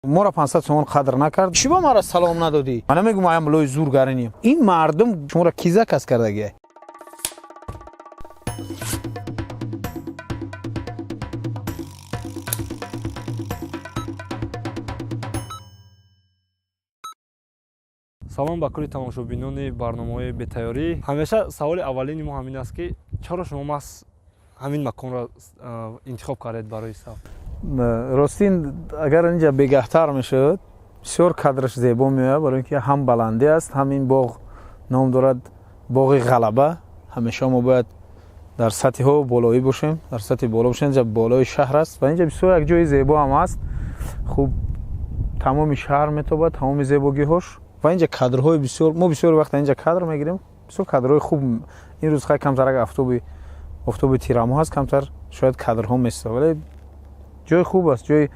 Моро 500 сомон қадр накард. Чӣ ба маро салом надодӣ? Ман намегум, аям лои зургаринем. Ин мардум шуморо ки заказ кардагия? Салом ба кулли тамошобинони барномаҳои бетайёрӣ. Ҳамеша саволи аввалини мо ҳамин аст, ки чаро шумо маҳз ҳамин маконро интихоб кардед барои сабт? Ростин, агар инҷа бегаҳтар мешуд, бисёр кадраш зебо меояд, барои ин ки ҳам баландӣ аст, ҳам ин боғ ном дорад боғи ғалаба. Ҳамеша мо бояд дар сатҳиҳо болоӣ бошем, дар сатҳи боло бошем. Инҷа болои шаҳр аст ва инҷа бисёр як ҷои зебо ҳам аст. Хуб, тамоми шаҳр метобад, тамоми зебогиҳош, ва инҷа кадрҳои бисёр, мо бисёр вақт инҷа кадр мегирем, бисёр кадрҳои хуб. Ин рӯз хай камтарак офтоби тирамоҳ аст, камтар шояд кадрҳо места, вале ҷои хуб аст. Ҷои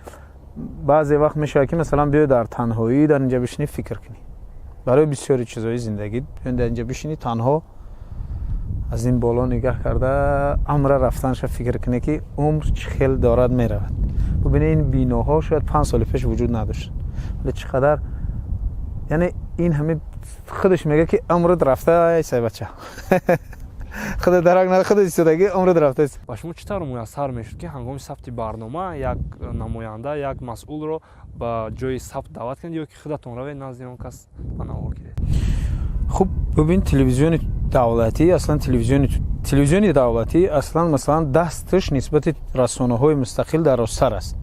баъзе вақт мешавад, ки масалан биёй дар танҳоӣ дар инҷа бишинӣ, фикр кунӣ барои бисёри чизҳои зиндагӣ, биёй дар инҷа бишинӣ, танҳо аз ин боло нигаҳ карда, амра рафтанша фикр кунӣ, ки умр чӣ хел дорад меравад. Бубинед, ин биноҳо шояд 5 соли пеш вуҷуд надошт, вале чӣ қадар, яъне ин ҳами худаш мегӯяд, ки умрат рафта, ай бача, худа дарак на худа истодагӣ, умрат рафтааст. Ба шумо чӣ тавр муяссар мешуд, ки ҳангоми сабти барнома як намоянда, як масъулро ба ҷои сабт даъват кунед ё ки худатон равед назди он кас ба навор гиред? Хуб, бубин, телевизиони давлатӣ аслан, телевизиони давлатӣ аслан, масалан, дасташ нисбати расонаҳои мустақил дарозтар аст,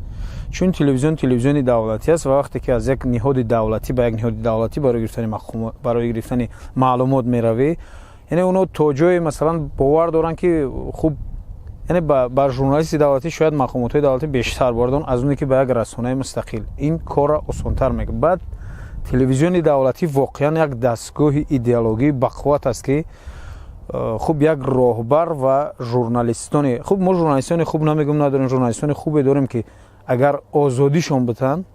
чун телевизион телевизиони давлатӣ аст ва вақте ки аз як ниҳоди давлатӣ ба як ниҳоди давлатӣ барои гирифтани маълумот меравӣ, яъне онҳо то ҷое, масалан, бовар доранд, ки хуб, яъне ба журналисти давлатӣ шояд мақомотҳои давлатӣ бештар бовар доранд аз оне ки ба як расонаи мустақил. Ин корро осонтар мекунад. Баъд телевизиони давлатӣ воқеан як дастгоҳи идеологии бақувват аст, ки хуб, як роҳбар ва журналистони хуб, мо журналистони хуб намегӯм надорем, журналистони хубе дорем, ки агар озодишон битанд,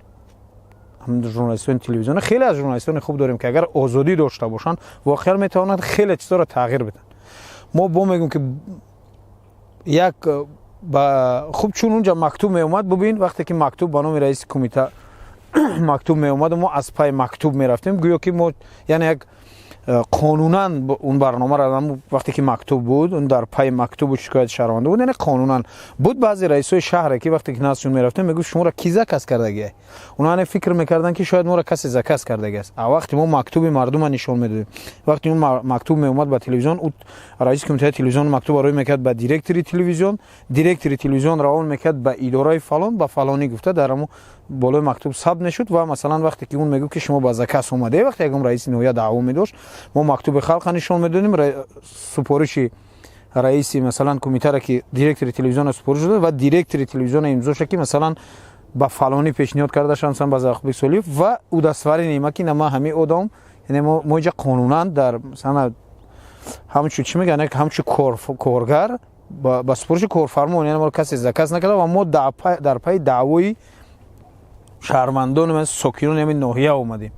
журналистони телевизион, хеле аз журналистони хуб дорем, ки агар озодӣ дошта бошанд, воқеан метавонанд хеле чизҳоро тағйир биданд. Мо бо мегӯем, ки як ба хуб, чун унҷа мактуб меомад, бубин, вақте ки мактуб ба номи раиси кумита мактуб меомаду мо аз пай мактуб мерафтем, гӯё ки мо, яъне як қонунан он барномаро, вақте ки мактуб буд, он дар пайи мактубу шикояти шаҳрванда буд, яъне қонунан буд. Баъзе раисои шаҳре, ки вақте ки наздшон мерафтем, мегуфт: «Шуморо ки заказ кардагия?» Онҳо, яъне, фикр мекарданд, ки шояд моро касе заказ кардагиаст. А вақте мо мактуби мардума нишон медодем, вақте он мактуб меомад ба телевизион, раиси кумитаи телевизион мактуб роӣ мекард ба директори телевизион, директори телевизион равон мекард ба идораи фалон, ба фалонӣ гуфта, дар ҳамо болои мактуб сабт мешуд. Ва масалан, вақте ки он мегуфт, ки шумо ба заказ омаде, вақте ягон раиси ноҳия даъво медошт, мо мактуби халқа нишон медодем, супориши раиси, масалан, кумитара, ки директори телевизиона супориш дод ва директори телевизиона имзоша, ки масалан ба фалонӣ пешниҳод карда шаванд, масалан ба Завқбек Солиев, ва удостоверение ма, ки на, ма ҳамин одам, яъне мо инҷа қонунан дар, масалан, ҳамчун, чӣ мегӯянд, ҳамчун коргар ба супориши корфармо, яъне моро касе заказ накарда ва мо дар пайи даъвои шаҳрвандони, сокинони ҳамин ноҳия омадем,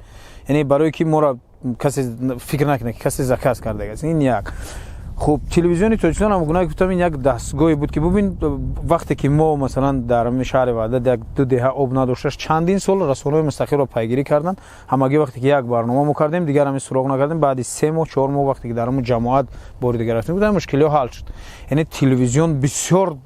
яъне барое ки моро касе фикр накунад, ки касе заказ кардагааст. Ин як. Хуб, телевизиони Тоҷикистон ҳам, гуна гуфтам, ин як дастгоҳе буд, ки бубин, вақте ки мо, масалан, дар шаҳри Ваҳдат як ду деҳа об надошташ, чандин сол расонаҳои мустақилро пайгирӣ карданд ҳамагӣ. Вақте ки як барнома мо кардем, дигар ҳамин суроғ накардем. Баъди 3 моҳ, 4 моҳ, вақте ки дар ҳамун ҷамоат бори дигар рафтем, гуфтам, мушкилиҳо ҳал шуд. Яъне телевизион бисёр,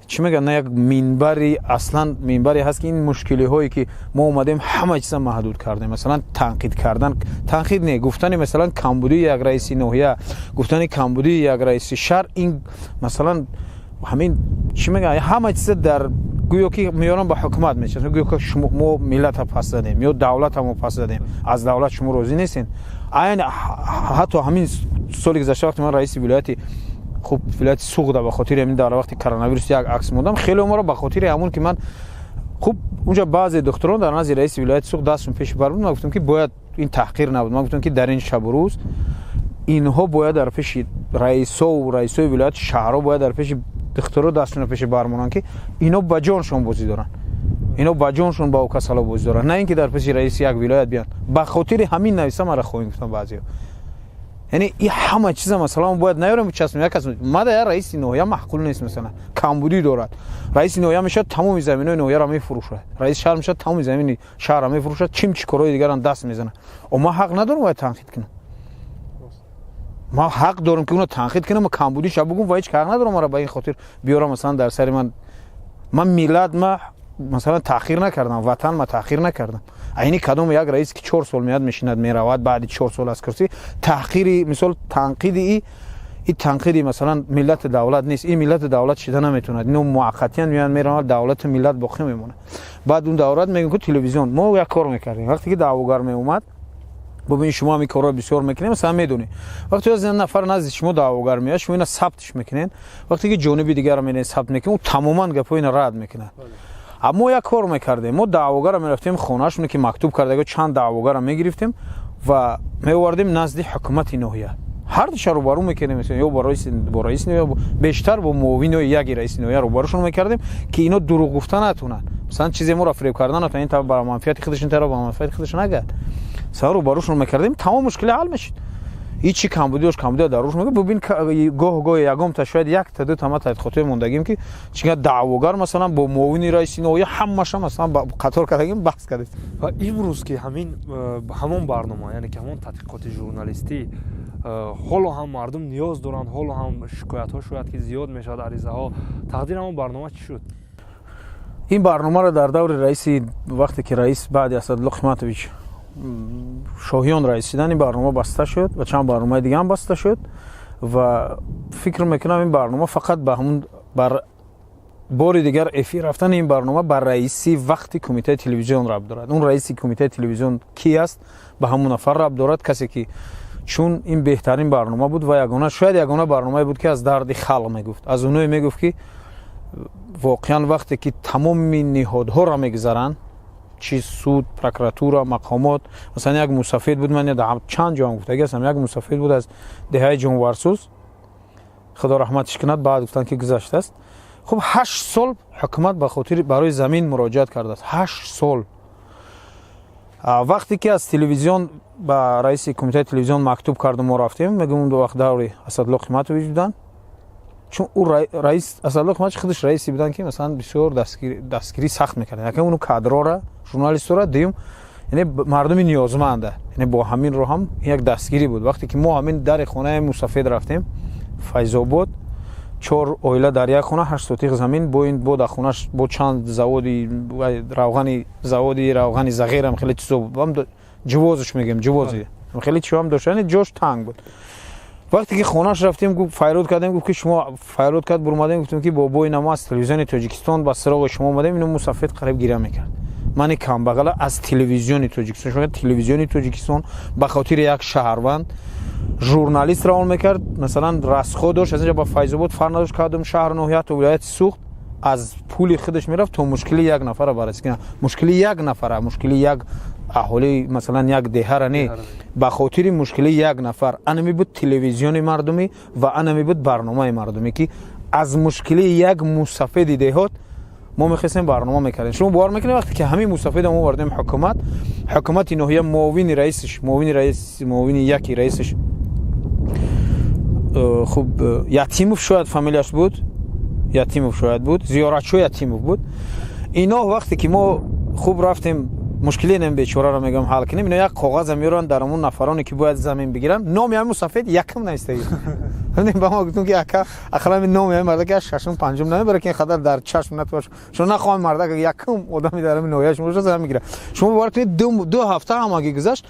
чӣ мегӯянд, на, як минбари, аслан минбаре ҳаст, ки ин мушкилиҳое ки мо омадем, ҳама чиза маҳдуд кардем. Масалан, танқид кардан, танқид не, гуфтани, масалан, камбудии як раиси ноҳия, гуфтани камбудии як раиси шаҳр, ин, масалан, ҳамин, чӣ мегӯянд, ҳама чиза дар гӯё ки меёрам ба ҳукумат мечасм, гӯё ки мо миллата пас задем ё давлата мо пас задем, аз давлат шумо розӣ нестед. Айн ҳатто ҳамин соли гузашта, вақте ман раиси вилояти, хуб, вилояти Суғда ба хотири ҳамин дар вақти коронавирус як акс мондам, хеле моро ба хотири ҳамон ки ман, хуб, унҷа баъзе духтурон дар назди раиси вилояти Суғд дастшон пеши бар буд, ман гуфтам, ки бояд ин таҳқир набуд. Ман гуфтам, ки дар ин шабу рӯз инҳо бояд дар пеши раисову раисои вилояти шаҳрҳо бояд дар пеши духтуро дастшонро пеши бармонанд, ки ино ба ҷоншон бозӣ доранд, ино ба ҷоншон ба ӯ касало бозӣ доранд, на ин ки дар пеши раиси як вилоят биёнд. Ба хотири ҳамин нависа мара хоҳем гуфтам баъзеҳо. Яъне и ҳама чиза, масалан, бояд наёрем бичаспем. Як кас мада, я раиси ноҳия маъқул нест, масалан, камбудӣ дорад. Раиси ноҳия мешавад, тамоми заминои ноҳияро мефурӯшад. Раиси шаҳр мешавад, тамоми замини шаҳрро мефурӯшад, чим чӣ корҳои дигарам даст мезанад. О, ман ҳақ надорам бояд танқид кунам? Ман ҳақ дорам, ки уно танқид кунам, камбудиша бугум, ва ҳеҷ ҳақ надорам мара ба ин хотир биёрам, масалан, дар сари ман. Ман миллат, ма, масалан, таъхир накардам, ватан ма таъхир накардам. Айни кадом як раис, ки 4 сол меяд, мешинад, меравад баъди 4 сол аз курсӣ, таҳқири, мисол, танқиди и танқиди, масалан, миллати давлат нест. Ин миллати давлат шида наметавонад. Ино муваққатиян меянд, меравад, давлату миллат боқӣ мемонад. Баъд он давлат мегӯем, ки телевизион. Мо як кор мекардем, вақте ки даъвогар меомад. Бубин, шумо ҳам ин корро бисёр мекунед, масалан, медонед, вақте аз нафар назди шумо даъвогар меояд, шумо ина сабтш мекунед. Вақте ки ҷониби дигарро меред, сабт мекунед, ӯ тамоман гапҳои ина рад мекунад. Мо як кор мекардем: мо даъвогара мерафтем хонаашоне, ки мактуб карда, чанд даъвогара мегирифтем ва меовардем назди ҳукумати ноҳия, ҳар душа рӯбарӯ мекардем, ё бо раиси ноҳия, бештар бо муовини яки раиси ноҳия рӯбарӯшон мекардем, ки ино дурӯғ гуфта натонанд, масалан, чизе моро фиреб карда натонанд, ин тараф ба манфиати худаш, ин тараф ба манфиати худаш нагад. Масалан, рӯбарӯшон мекардем, тамом мушкили ҳал мешид. И чӣ камбудӣ дошт, камбудиа дар руш мегӯ. Бубин, гоҳ гоҳ ягомта, шояд якта, дута ма тадқиқотҳои мондагим, ки чига даъвогар, масалан, бо муовини раиси ноҳия ҳамаша, масалан, қатор кардагим, баҳс кардем. Ва имрӯз ки ҳамин ҳамон барнома, яъне ки ҳамон тадқиқоти журналистӣ, ҳоло ҳам мардум ниёз доранд, ҳоло ҳам шикоятҳо шояд ки зиёд мешавад, аризаҳо, тақдири ҳамон барнома чӣ шуд? Ин барномаро дар даври раиси, вақте ки раис баъди Асадулло Қиматович Шоҳиён раис шудан, ин барнома баста шуд ва чанд барномаи дига ҳам баста шуд. Ва фикр мекунам, ин барнома фақат ба ҳамун бар бори дигар эфир рафтани ин барнома ба раиси вақти кумитаи телевизион рабт дорад. Он раиси кумитаи телевизион ки аст, ба ҳамон нафар рабт дорад, касе ки, чун ин беҳтарин барнома буд ва ягона, шояд ягона барномае буд, ки аз дарди халқ мегуфт, аз оное мегуфт, ки воқеан вақте ки тамоми ниҳодҳоро мегузаранд, чи суд, прокуратура, мақомот. Масалан, як мусафед буд, ман чанд ҷоам гуфтаги ҳастам, як мусафед буд аз деҳаи Ҷонварсӯз, худо раҳматиш кунад, баъд гуфтанд, ки гузаштааст. Хуб, 8 сол ҳукумат ба хотири барои замин муроҷиат кардааст, 8 сол. Вақте ки аз телевизион ба раиси кумитаи телевизион мактуб кардум, мо рафтем, мегӯм, он вақт даври Асадулло Қиматович буданд, чун ӯ раис, Асадулло Қиматович худаш раисе буданд, ки, масалан, бисёр дастгирӣ сахт мекарданд. Якам уну кадрора, журналистора, дуюм, яъне мардуми ниёзманда, яъне бо ҳамин роҳ ҳам як дастгирӣ буд. Вақте ки мо ҳамин дари хонаи мусафед рафтем, Файзобод, чор оила дар як хона, 8 сотих замин, бо ин, бо дар хонаш бо чанд заводи равғани, заводи равғани зағирам, хеле чизо, ҷувозш мегӯем, ҷувози, хеле чиҳоам дошт, яъне ҷош танг буд. Вақте ки хонаш рафтем, файрод кардем, гуфт, ки шумо файрод кард, бурмадем, гуфтем, ки бобои намо, аз телевизиони Тоҷикистон ба сироғи шумо омадем. Ино мусафед қариб гиря мекард: мани камбағала аз телевизиони Тоҷикистон, шумо, телевизиони Тоҷикистон ба хотири як шаҳрванд журналист равон мекард, масалан, расход дошт, аз инҷа ба Файзобод, фарқ надошт кадом шаҳр, ноҳия то вилояти Суғд, аз пули худаш мерафт, то мушкили як нафара баррасӣ кунад, мушкили як нафара, мушкили як аҳолӣ, масалан, як деҳара не, ба хотири мушкили як нафар. Ана буд телевизиони мардумӣ ва ана буд барномаи мардумӣ, ки аз мушкили як мусафеди деҳот мо мехостем, барнома мекардем. Шумо бовар мекунед, вақте ки ҳамин мусафеда мо овардем ҳукумат, ҳукумати ноҳия, муовини раисш, муовини раис, муовини яки раисш, хуб, Ятимов шояд фамилияш буд, Ятимов шояд буд, Зиёратчо Ятимов буд. Ино вақте ки мо хуб рафтем, мушкили нем бечораро, мегӯям, ҳал кунем, ино як коғаза меоранд, дар ҳамун нафароне, ки бояд замин бигиранд, номи ҳамин мусафед якм навистагӣ. Ба мо гуфтем, ки ака, ақаллан номи ҳамин мардака шашум, панҷум намебара, ки ин қадар дар чашм натош, шумо нахоҳам, мардак якм одами дар ҳамин ноҳия шумо бошад, замин мегирад. Шумо бовар кунед, 2 ҳафта ҳамагӣ гузашт,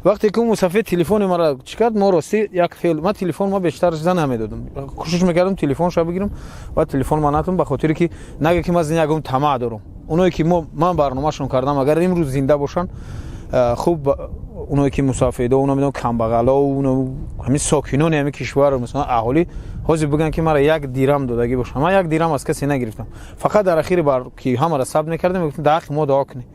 вақте ки мусафед телефони мара чӣ кард, мо ростӣ як фел, ман телефон ма бештар зада намедодам, кӯшиш мекардам телефонша бигирам ва телефон ма натам, ба хотире ки нага ки ман аз ягон тамаъ дорам. Оное ки ман барномашон кардам, агар имрӯз зинда бошанд, хуб, оное ки мусафедо, оно медонам, камбағало, ҳамин сокинони ҳамин кишвар, масалан, аҳолӣ ҳозир бигӯянд, ки мара як дирам додагӣ бошам, ман як дирам аз касе нагирифтам. Фақат дар ахири ки ҳамаро сабт мекардем, мегуфтем: дар ҳаққи мо дуо кунед,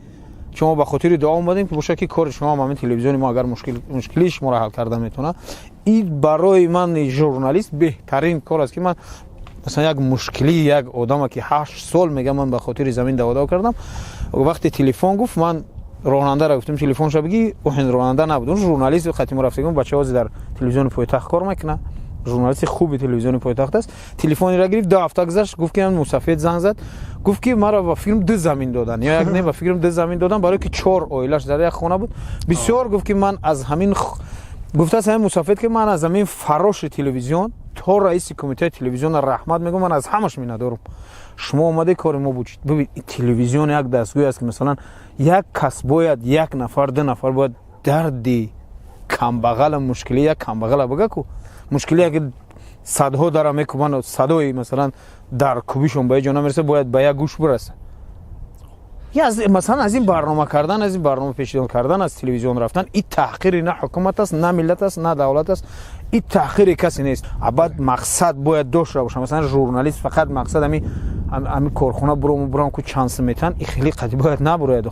чун мо ба хотири дуо омадем, ки бошад, ки кори шумо, ҳамин телевизиони мо, агар мушкилии шуморо ҳал карда метавонад. Ин барои ман журналист беҳтарин кор аст, ки ман, масалан, як мушкилии як одама, ки 8 сол мегам, ман ба хотири замин даводаво кардам. Вақте телефон гуфт, ман Ронандаро гуфтем, телефонша бигӣ. Ӯ ронанда набуд, он журналист қати мо рафтагим. Бачаҳози дар телевизиони пойтахт кор мекунад, журналисти хуби телевизиони пойтахт аст. Телефонеро гирифт, 2 ҳафта гузашт, гуфт, ки мусафед занг зад, гуфт, ки маро ба фикрам ду замин додан ё як не, ба фикрам ду замин додан, барое ки чор оилаш дар як хона буд. Бисёр гуфт, ки ман аз ҳамин, гуфтааст ҳамин мусафед, ки ман аз ҳамин фарроши телевизион то раиси кумитаи телевизиона раҳмат мегӯм, ман аз ҳамаш миннатдорум, шумо омаде, кори мо буд. Бибин, телевизион як дастгоҳ аст, ки масалан як кас бояд, як нафар, ду нафар бояд дарди камбағала, мушкили як камбағала бага ку, мушкили як садҳо дара мекубанд, садои масалан дар кубишон ба ҷо намераса, бояд ба як гӯш бираса. Масалан, аз ин барнома кардан, аз ин барнома пешниҳод кардан, аз телевизион рафтан, и таҳқири на ҳукумат аст, на миллат аст, на давлат аст, и таҳқири касе нест. Баъд мақсад бояд дошта боша. Масалан, журналист фақат мақсад ами корхона буром, бурам ку чанд сум метан, и хеле қади бояд набурояд.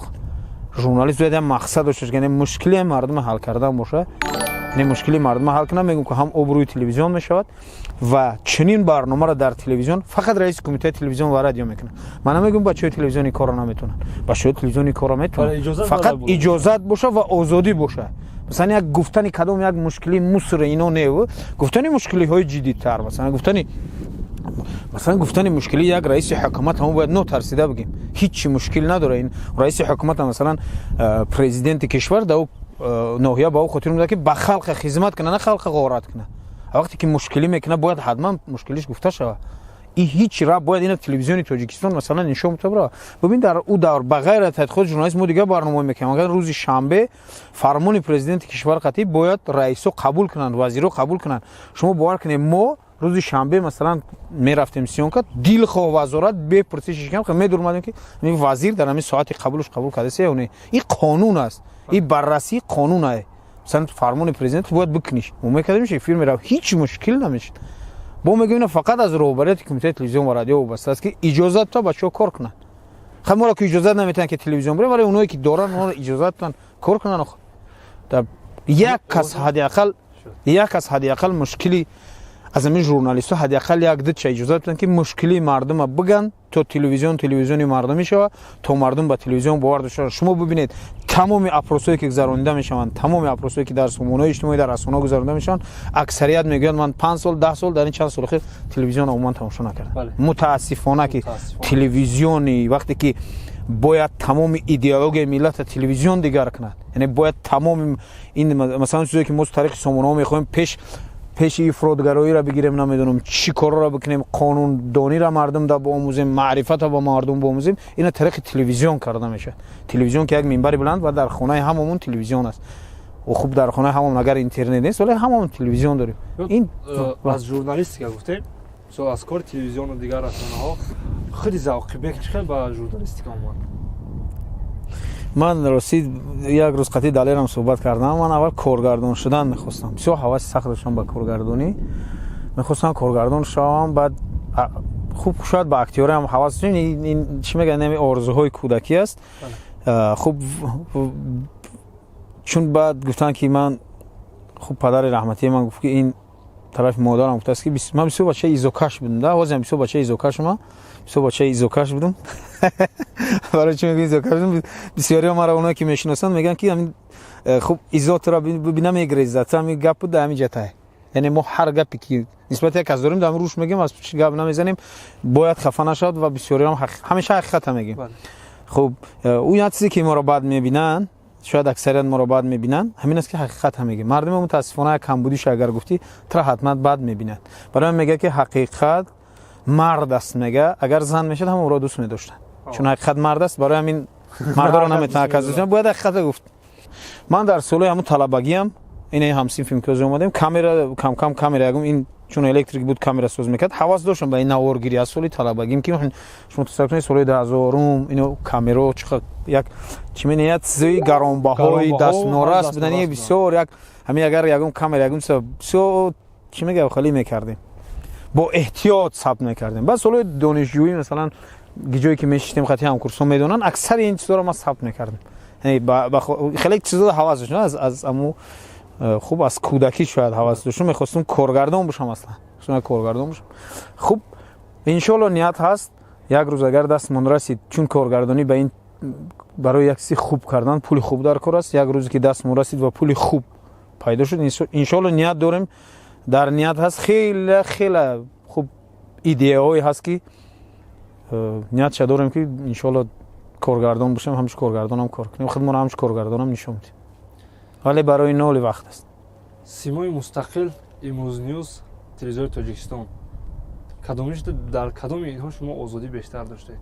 Журналист бояд як мақсад дошта боша, яъне мушкили мардума ҳал кардан боша. Яъне мушкили мардума ҳал кунам, мегӯм, ки ҳам обрӯи телевизион мешавад. Ва чунин барномаро дар телевизион фақат раиси кумитаи телевизион ва радио мекунад. Ман намегӯм, бачаҳои телевизиони корро наметавонанд, бачаҳои телевизиони корро метавонанд, фақат иҷозат боша ва озодӣ боша. Масалан, як гуфтани кадом як мушкили муср ино не, гуфтани мушкилиҳои ҷиддитар, масалан, гуфтани, масалан, гуфтани мушкили як раиси ҳукумат, ҳамон бояд нотарсида бигем, ҳеҷ мушкил надора. Ин раиси ҳукумат, масалан, президенти кишвар да ноҳия ба ӯ хотир муда, ки ба халқа хизмат кунад, на халқа ғорат кунад. Вақте ки мушкилӣ мекунад, бояд ҳатман мушкилиш гуфта шавад. И ҳеҷ раб бояд ина телевизиони Тоҷикистон, масалан, нишон битабра. Бибин, дар ӯ давр ба ғайр аз тадқиқоти журналист мо дигар барномаҳо мекунем. Агар рӯзи шанбе фармони президенти кишвар қатъӣ бояд раисо қабул кунанд, вазиро қабул кунанд. Шумо бовар кунед, мо рӯзи шанбе, масалан, мерафтем съёмка, дилхоҳ вазорат бепурсиши медурмадем, ки вазир дар ҳамин соати қабулш қабул кардасе ё не. Ин қонун аст, ин баррасии қонун ае. Масалан, фармони президент бояд бикуниш. Мо мекардем, эфир мерафт, ҳеҷ мушкил намешид. Бо мегӯем, ина фақат аз роҳбарияти кумитаи телевизион ва радио вобаста аст, ки иҷозат та бачаҳо кор кунанд. Хай, моро ки иҷозат наметиҳанд, ки телевизион бирем, вале оное ки доранд, онро иҷозат тан кор кунанд. Як кас ҳадди ақал, як кас ҳадди ақал мушкили аз ҳамин журналистҳо ҳадди ақал як дуча иҷозат биданд, ки мушкилии мардума биган, то телевизион телевизиони мардумӣ шавад, то мардум ба телевизион бовар дошта шавад. Шумо бибинед, тамоми опросҳое, ки гузаронида мешаванд, тамоми опросҳое, ки дар сомонаҳои иҷтимоӣ, дар расонаҳо гузаронида мешаванд, аксарият мегӯянд: ман 5 сол, 10 сол, дар ин чанд соли охир телевизион умуман тамошо накардам. Мутаассифона, ки телевизиони вақте ки бояд тамоми идеологияи миллата телевизион дигар кунад, яъне бояд тамоми ин, масалан, чизе ки мо тариқи сомонаҳо мехоҳем пеши ифротгароиро бигирем, намедонам чӣ корро бикунем, қонундониро мардум да боомӯзем, маърифата ба мардум боомӯзем, ина тариқи телевизион карда мешавад. Телевизион ки як минбари баланд ва дар хонаи ҳамамон телевизион аст. Хуб, дар хонаи ҳамамон агар интернет нест, вале ҳамамон телевизион дорем. Ин аз журналистика гуфтем, мисол, аз кори телевизиону дигар расонаҳо, худи Завқибек чӣ хел ба журналистика омад? Ман ростӣ як рӯз қатъи Далерам суҳбат кардам. Ман аввал коргардон шудан мехостам, бисёр ҳаваси сахт доштам ба коргардонӣ, мехостам коргардон шавам. Баъд хуб, шояд ба актёриам ҳавас, ин чӣ мегӯянд, ами орзуҳои кӯдакӣ аст. Хуб, чун баъд гуфтанд, ки ман, хуб, падари раҳматии ман гуфт, ки ин тарафи модарам гуфтааст, ки ман бисёр бачаи изокаш будам да, ҳозирам бисёр бачаи изокашма, бисёр бачаи изокаш будам. Барои чӣ мегӯям изокаш будам? Бисёриҳо маро, оное ки мешиносанд, мегӯянд, ки ҳамин хуб изотро бибина, мегрезад. Ҳамин гап буд, ҳамин ҷатай. Яъне мо ҳар гапе ки нисбати як кас дорем, дар рӯш мегӯем, аз пушти гап намезанем, бояд хафа нашавад. Ва бисёриҳам ҳамеша ҳақиқата мегӯем. Хуб, ӯ як чизе ки моро бад мебинанд, шояд аксарият моро бад мебинанд, ҳамин аст, ки ҳақиқат мегӯем. Мардуми мутаассифона як камбудиша агар гуфтӣ, тра ҳатман бад мебинанд. Барои мегӯяд, ки ҳақиқат мард аст. Мега, агар зан мешад, ҳама ӯро дӯст медоштанд, чун ҳақиқат мард аст. Барои ҳамин мардоро наметавон кас дӯст, бояд ҳақиқата гуфт. Ман дар солҳои ҳамун талабагиам, ин ҳамсинфим ки омадем, камера, камкам камера, ягум ин чун электрик буд, камера соз мекард, ҳавас доштам ба ин наворгирӣ аз соли талабагим, ки шумо тасаввур кунед, солҳои 2000-ум ино камеро чӣ як чӣ менеяд, чизои гаронбаҳои дастнорас будани бисёр. Як ҳамин агар ягон камера, ягон чиза бисёр, чӣ мега, хеле мекардем, бо эҳтиёт сабт мекардем. Баъд солҳои донишҷӯӣ, масалан, ҷое ки мешиштем хати ҳамкурсҳо медонанд, аксари ин чизҳоро ман сабт мекардем. Хеле чизҳо ҳавас доштам аз аму, хуб, аз кӯдакӣ шояд ҳавас доштам, мехостам коргардон бошам, аслан коргардон бошам. Хуб, иншоалло, ният ҳаст, як рӯз агар дастмон расид, чун коргардонӣ ба ин Барои як чизи хуб кардан пули хуб дар кор аст. Як рӯзе ки дастмон расид ва пули хуб пайдо шуд, иншоалло, ният дорем, дар ният ҳаст, хеле хеле хуб идеяҳое ҳаст, ки ниятша дорем, ки иншоалло коргардон бошем, ҳамчун коргардонам кор кунем, худмонро ҳамчун коргардонам нишон медиҳем, вале барои ноли вақт аст. Симои мустақил, Имрӯз Ньюс, Телевизиони Тоҷикистон, кадомиш, дар кадоми инҳо шумо озодӣ бештар доштед?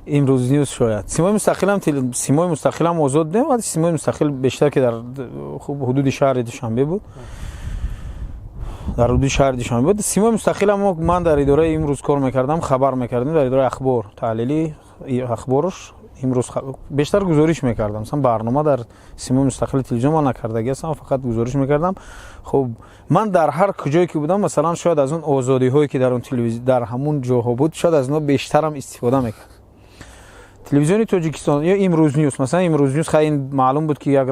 Имрӯз Ньюс шояд. Симои мустақилам, Симои мустақилам озод будем, вале Симои мустақил бештар, ки дар хуб ҳудуди шаҳри Душанбе буд, дар ҳудуди шаҳри Душанбе буд Симои мустақилам. Ман дар идораи Имрӯз кор мекардам, хабар мекардем, дар идораи ахбор, таҳлили ахборш Имрӯз бештар гузориш мекардам. Масалан, барнома дар Симои мустақили телевизион ман накардагӣ ҳастам, фақат гузориш мекардам. Хуб, ман дар ҳар куҷое ки будам, масалан, шояд аз он озодиҳое, ки дар он телевиз, дар ҳамун ҷоҳо буд, шояд аз онҳо бештарам истифода мекард. Телевизиони Тоҷикистон ё Имрӯз Ньюс, масалан, Имрӯз Ньюс, хай, ин маълум буд, ки як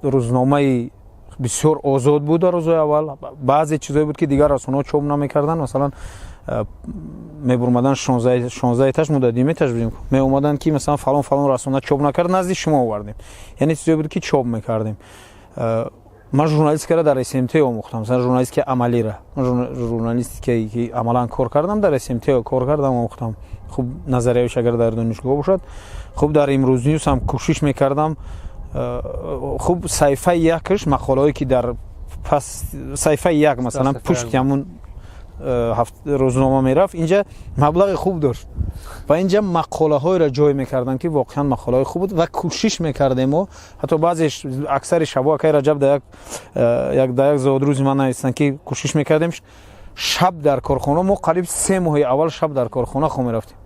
рӯзномаи бисёр озод буд. Дар рӯзҳои аввал баъзе чизое буд, ки дигар расонаҳо чоп намекарданд. Масалан, мебурмадан 16 этаж, муддат этаж будем, меомаданд, ки масалан фалон фалон расона чоп накард, назди шумо овардем. Яъне чизое буд, ки чоп мекардем. Ман журналистикаро дар СМТ омӯхтам, масалан, журналистикаи амалира, журналистикае ки амалан кор кардам, дар СМТ кор кардам, омӯхтам. Хуб, назариявиш агар дар донишгоҳ бошад. Хуб, дар Имрӯз Ньюс ҳам кӯшиш мекардам. Хуб, саҳифаи якаш мақолаҳое, ки дар пас саҳифаи як, масалан, пушти ҳамун рӯзнома мерафт, инҷа маблағи хуб дошт ва инҷа мақолаҳоеро ҷой мекарданд, ки воқеан мақолаҳои хуб буд, ва кӯшиш мекардем мо ҳатто баъзе аксари шабо, акай Раҷаб, дар як зодрӯзи ман нависанд, ки кӯшиш мекардем шаб дар корхона, мо қариб 3 моҳи аввал шаб дар корхона хоб мерафтем.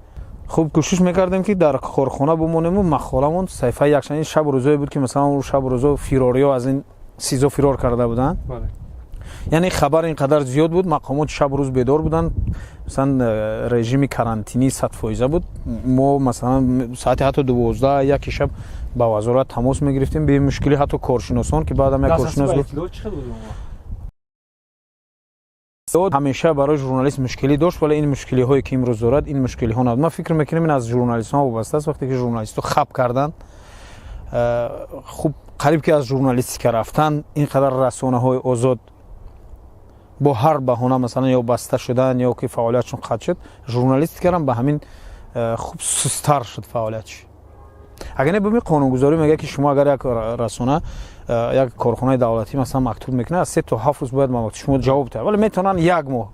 Хуб, кӯшиш мекардем, ки дар корхона бимонему мақоламон саҳифаи якшан. Шаб рӯзое буд, ки масалан шаб рӯзо фирориҳо аз ин СИЗО фирор карда буданд, яъне хабар ин қадар зиёд буд, мақомот шабу рӯз бедор буданд. Масалан, режими карантинӣ 100% буд. Мо, масалан, соати ҳатто 12, 1 шаб ба вазорат тамос мегирифтем бемушкилӣ, ҳатто коршиносон, ки баъдам як коршинос гуфт, ҳамеша барои журналист мушкилӣ дошт, вале ин мушкилиҳое, ки имрӯз дорад, ин мушкилиҳо набуд. Ман фикр мекунам, ин аз журналистҳо вобаста аст. Вақте ки журналистҳо хаб карданд, хуб, қариб ки аз журналистика рафтан, ин қадар расонаҳои озод бо ҳар баҳона, масалан, ё баста шудан, ё ки фаъолиятшон қатъ шуд, журналистикарам ба ҳамин хуб сустар шуд фаъолиятш. Агар не, бибин, қонунгузорӣ мегӯяд, ки шумо агар як расона, як корхонаи давлатӣ, масалан, мактуб мекунад, аз 3 то 7 рӯз бояд шумо ҷавоб диҳад, вале метавонанд як моҳ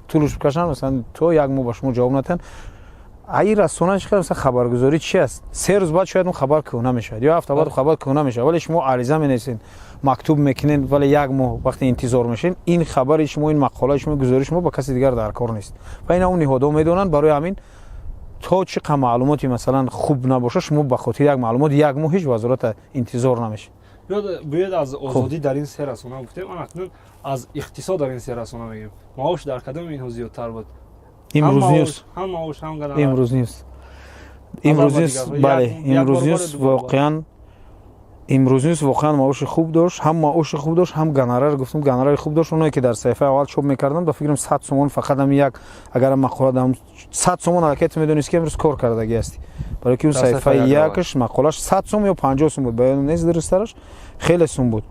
тӯлуш бикашанд, масалан, то як моҳ ба шумо ҷавоб надиҳанд. Аи расона чӣ, масалан, хабаргузорӣ чи аст? 3 рӯз баъд шояд он хабар кӯҳна мешавад ё ҳафта баъд хабар кӯҳна мешавад, вале шумо ариза менависед, мактуб мекунед, вале як моҳ вақте интизор мешавед, ин хабари шумо, ин мақолаи шумо, гузориши шумо ба каси дигар дар кор нест ва ина он ниҳодҳо медонанд. Барои ҳамин то чӣ қа маълумоти, масалан, хуб набошад, шумо ба хотири як маълумот як моҳ ҳеҷ вазората интизор намешавед. Биёед, аз озодӣ дар ин се расона гуфтем, ан акнун аз иқтисод дар ин се расона мегӯем. Маош дар кадоми инҳо зиёдтар буд? Имрӯз Ньюс. Ҳам маош, ҳам гонорар? Имрӯз Ньюс, Имрӯз Ньюс, бале, Имрӯз Ньюс воқеан, Имрӯз Ньюс воқеан маоши хуб дошт, ҳам маоши хуб дошт, ҳам гонорар, гуфтам, гонорари хуб дошт. Оное ки дар саҳифаи аввал чоп мекарданд, ба фикрам, 100 сомон фақат ҳам як, агар мақола 100 сомон, аллакай ту медонист, ки имрӯз кор кардагӣ ҳастӣ, барои ки он саҳифаи якаш мақолаш 100 сом ё 50 сум буд, ба ёдам нест дурусттараш, хеле сум буд.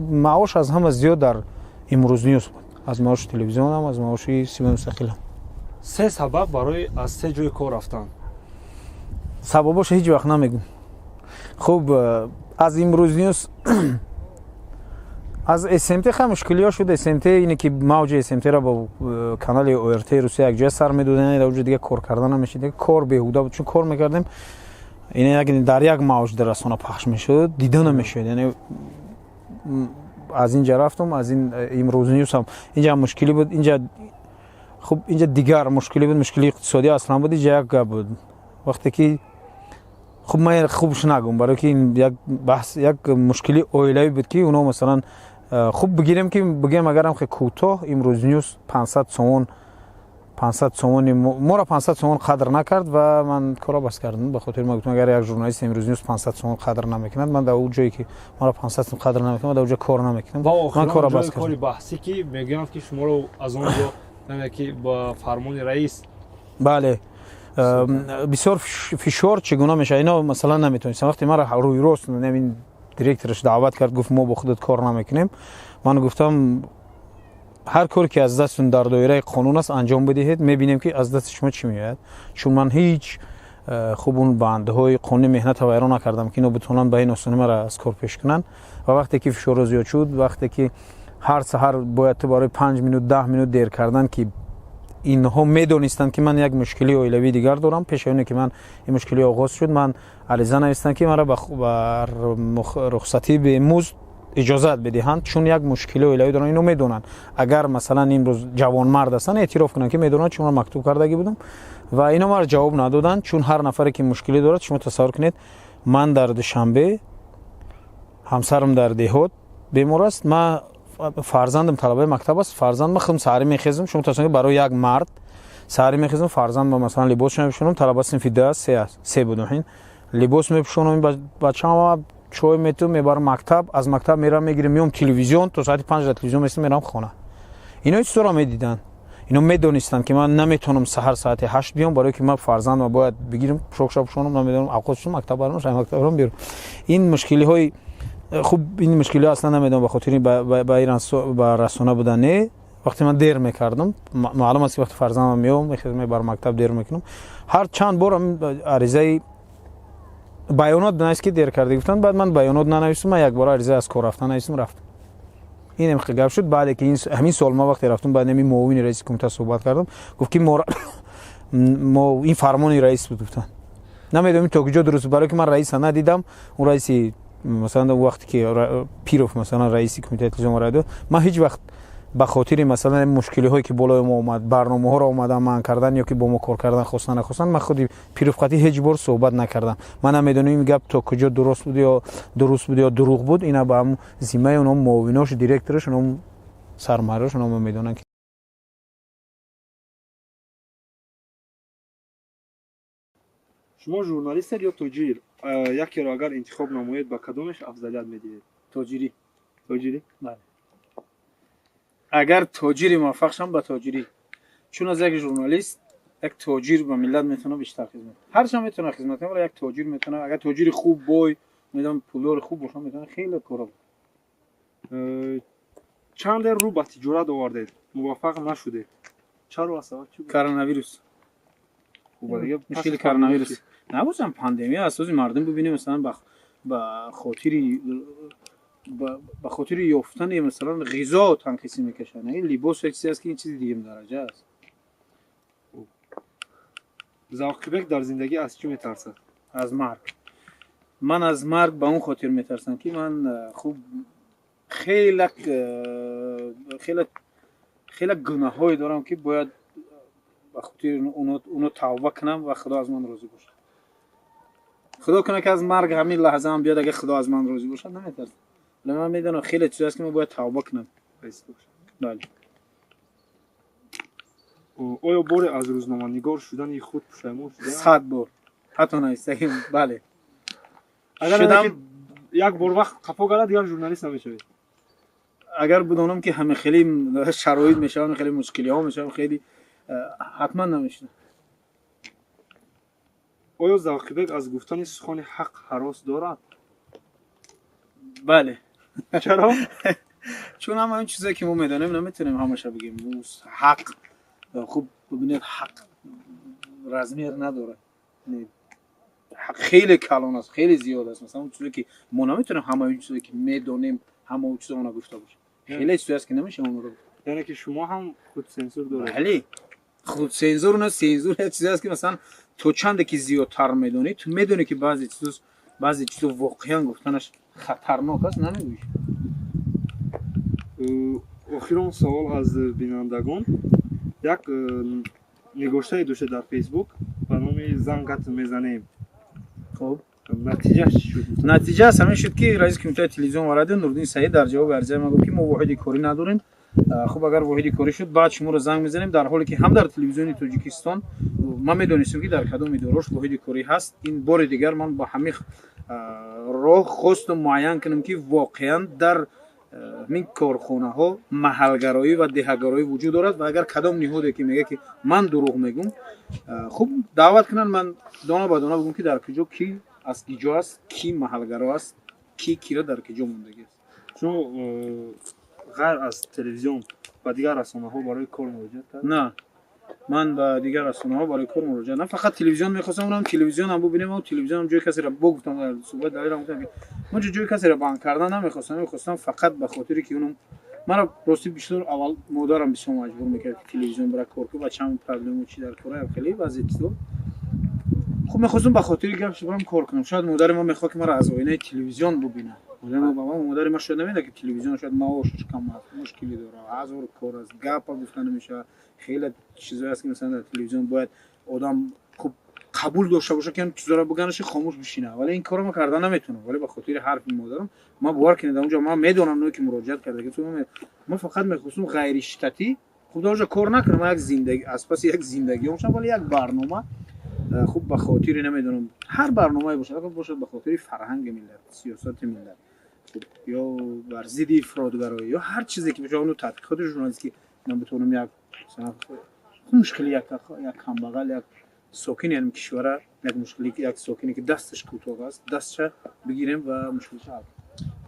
Маош аз ҳама зиёд дар Имрӯз Ньюс буд, аз маоши телевизионам, аз маоши Симои мустақилам. Се сабаб барои аз се ҷои кор рафтан? Сабабоша ҳеҷ вақт намегӯм. Хуб, аз Имрӯз Ньюс, аз СМТ ха мушкилиҳо шуд. СМТ ине ки мавҷи СМТро бо канали ОРТ Русия якҷоя сар медодем, дар уҷо дига кор карда намешид, кор беҳуда буд, чун кор мекардем, ин дар як мавҷ дар расона пахш мешуд, дида намешуд. Яъне аз инҷа рафтум, аз ин Имрӯз Ньюсам инҷа мушкилӣ буд. Инҷа, хуб, инҷа дигар мушкилӣ буд, мушкилии иқтисодӣ аслан буд. Инҷа як гап буд, вақте ки, хуб, ман хубш нагум, барои ки як баҳс, як мушкили оилавӣ буд, ки оно, масалан, хуб, бигирем, ки бигем, агарам хе кӯтоҳ, Имрӯз Ньюс 500 сомон, 500 сомони моро 500 сомон қадр накард ва ман корро бас кардам. Ба хотири ман гуфтам, агар як журналист Имрӯз Ньюс 500 сомон қадр намекунад, ман дар ӯ ҷое ки маро 500 сом қадр намекунад, ман дар ӯ ҷо кор намекунам. Ман корро бас кардам. Кори баҳсӣ, ки мегӯянд, ки шуморо аз он ҷо, яъне ки ба фармони раис. Бале, бисёр фишор чӣ гуна мешавад, ино масалан наметонистам. Вақте маро рӯи рост ин директораш даъват кард, гуфт мо бо худат кор намекунем. Ман гуфтам ҳар коре ки аз дастатон дар доираи қонун аст анҷом бидиҳед, мебинем ки аз дасти шумо чӣ меояд. Чун ман ҳеҷ хуб он бандҳои қонуни меҳнатро вайрон накардам ки ино битавонанд ба ин осонӣ маро аз кор пеш кунанд. Ва вақте ки фишорро зиёд шуд, вақте ки ҳар саҳар бояд ту барои 5 минут 10 минут дер кардан, ки инҳо медонистанд ки ман як мушкилии оилавии дигар дорам. Пеш аз оне ки ман ин мушкилӣ оғоз шуд, ман ариза навистам ки маро ба рухсатии бемузд иҷозат бидиҳанд, чун як мушкилии оилавӣ дорам. Ино медонанд, агар масалан имрӯз ҷавонмард ҳастанд, эътироф кунанд ки медонанд, чун ман мактуб кардагӣ будам ва ино маро ҷавоб надоданд. Чун ҳар нафаре ки мушкилӣ дорад, шумо тасаввур кунед, ман дар Душанбе, ҳамсарам дар деҳот бемор аст, ман фарзандам талабаи мактаб аст, фарзанд ман худам саҳарӣ мехезам. Шумо тасаввур кунед, барои як мард саҳарӣ мехезам, фарзанд масалан либосшо мепӯшонам, талаба синфи 2 аст, 3 аст, 3 будам, ҳин либос мепӯшонам, бачаам чой метум, мебарам мактаб, аз мактаб мерам мегирам, меом телевизион, то соати 5 дар телевизион местам, мерам хона. Ино чизоро медиданд, ино медонистанд ки ман наметавонам саҳар соати 8 биём, барое ки ман фарзандам бояд бигирам, пӯшокша пӯшонам, намедонам, авқот шудам, мактаб барам, шай мактаб барам, берам. Ин мушкилиҳои хуб, ин мушкилиҳо аслан намедонам ба хотири ба расона буда не. Вақте ман дер мекардам, маълум аст ки вақте фарзандам меом, мехезам, мебарам мактаб, дер мекунам. Ҳар чанд бор аризаи баёнот навист ки дер карда гуфтанд, баъд ман баёнот нанавистам, ман якбора ариза аз кор рафтан навистам, рафтам. Ин гап шуд. Баъде ки ҳамин сол ман вақте рафтам, баъд ҳамин муовини раиси кумита суҳбат кардам, гуфт ки мо ин фармони раис буд, гуфтанд. Намедонам то куҷо дуруст, барое ки ман раиса надидам. Он раиси масалан вақте ки Пиров масалан раиси кумитаи телевизион радио, ман ҳеҷ вақт ба хотири масалан мушкилиҳое ки болои мо омад, барномаҳоро омадан манъ кардан ё ки бо мо кор кардан хостан нахостан, ман худи Пиров қатъи ҳеҷ бор суҳбат накардам. Ман намедонам ин гап то куҷо дуруст буд ё дуруст буд ё дурӯғ буд. Ина ба ҳам зиммаи оно муовинош, директораш, оно сармуҳаррираш, оно медонанд. Шумо журналистед ё тоҷир? Якеро агар интихоб намоед, ба кадомеш афзалият медиҳед? Тоҷирӣ. Тоҷирӣ? Бале. Агар тоҷири муваффақ шавам, ба тоҷирӣ. Чун аз як журналист як тоҷир ба миллат метавонад бештар хизмат. Ҳарчанд метавонад хизмат кунад, вале як тоҷир метавонад, агар тоҷири хуб, бой, медонам, пулдори хуб бошад, метавонад хеле кора. Чанде рӯ ба тиҷорат овардед, муваффақ нашудед. Чаро, сабаб чӣ буд? Коронавирус. Мушкили коронавирус. Набошам пандемия асоси мардум бибинем, масалан ба хотири ёфтани масалан ғизо танқисӣ мекашанд. Ин либос як чизе аст ки ин чизи дуюм дараҷа аст. Завқибек дар зиндагӣ аз чӣ метарсад? Аз марг. Ман аз марг ба он хотир метарсам ки ман хуб хеле хеле хеле гуноҳҳое дорам ки бояд ба хотири оно тавба кунам ва Худо аз ман розӣ бошад. Худо кунад ки аз марг ҳамин лаҳза ҳам биёд, агар Худо аз ман розӣ бошад, наметарсам. Вале ман медонам хеле чиз аст ки ман бояд тавба кунам. Бале. Оё боре аз рӯзноманигор шудани худ пушаймон шудаам? 100 бор. Ҳатто навистагим, бале. Агар як бор вақт қафо гардад, дигар журналист намешавед. Агар бидонам ки ҳама хеле шароит мешавад, хеле мушкилиҳо мешавад, хеле ҳатман намешавам. Оё Завқибек аз гуфтани сухани ҳақ ҳарос дорад? Бале. Чаро? Чун ҳама он чизое ки мо медонем, наметавонем ҳамаша бигем. Ҳақ, хуб бибинед, ҳақ размер надорад. Ҳақ хеле калон аст, хеле зиёд аст. Масалан, он чизе ки мо наметавонем ҳамаи он чизе ки медонем, ҳама он чизо она гуфта бошем. Хеле чизе аст ки намешавад онро гуфт. Яъне ки шумо ҳам худсензур доред? Бале. Худсензур на, сензур як чизе аст ки масалан то чанде ки зиёдтар медонӣ, ту медонӣ ки баъзе чизо воқеан гуфтанаш хатарнок аст, намегӯӣ. Охирон савол аз бинандагон. Як нигоштае доштед дар Фейсбук ба номи «Зангат мезанем». Хуб. Натиҷааш чӣ шуд? Натиҷааш ҳамин шуд ки раиси кумитаи телевизион ва радио Нуриддин Саид дар ҷавоби аризаи ман гуфт ки мо воҳиди корӣ надорем. Хуб, агар воҳиди корӣ шуд, баъд шуморо занг мезанем, дар ҳоле ки ҳам дар телевизиони Тоҷикистон ман медонистам ки дар кадом идорааш воҳиди корӣ ҳаст. Ин бори дигар ман ба ҳамин роҳ хостам муайян кунам ки воқеан дар ҳамин корхонаҳо маҳалгароӣ ва деҳагароӣ вуҷуд дорад ва агар кадом ниҳоде ки мегӯяд, ки ман дурӯғ мегӯм, хуб, даъват кунанд, ман дона ба дона бигӯм, ки дар куҷо ки аз киҷо аст, ки маҳалгаро аст, ки кира дар киҷо мондагӣ аст. Шумо ғайр аз телевизион ба дигар расонаҳо барои кор муроҷиат кард? На, ман ба дигар расонаҳо барои кор муроҷиат на, фақат телевизион мехостам, онам телевизионам бубинем. Телевизионам ҷои касеро бо гуфтам, дар суҳбат далелам гуфтам, ки ман ҷои касеро банд кардан намехостам, мехостам фақат ба хотире ки онам маро рости бисёр аввал модарам бисёр маҷбур мекард, ки телевизион бара кор кун, бачам проблему чи дар кора, хеле баъзе чизо. Хуб, мехостам ба хотири гап барам кор кунам. Шояд модари ман мехоҳад, ки маро аз оинаи телевизион бубинад. Модари ман шояд намедонад, ки телевизион шояд маошаш кам аст, мушкилӣ дорад, ҳазор кор аст, гапа гуфта намешавад, хеле чизое аст, ки масалан дар телевизион бояд одам хуб қабул дошта бошад, ки ҳам чизоро биганаши, хомӯш бишина. Вале ин корро ман карда наметавонам. Вале ба хотири ҳарфи модарам ман, бовар кунед, онҷо ман медонам, ное ки муроҷиат карда, ман фақат мехостам ғайриштатӣ, хуб, дар онҷо кор накунам, як зиндагӣ аз паси як зиндагӣ бошам, вале як барнома, хуб, ба хотири намедонам, ҳар барномае бошад, бошад, ба хотири фарҳанги миллат, сиёсати миллат, хуб, ё бар зидди ифротгароӣ, ё ҳар чизе ки бошад, ону тадқиқоти журналистӣ, ман битавонам як мушкили як камбағал, як сокини ҳамин кишвара, як мушкили як сокине, ки дасташ кӯтоҳ аст, дастша бигирем ва мушкилша ҳал.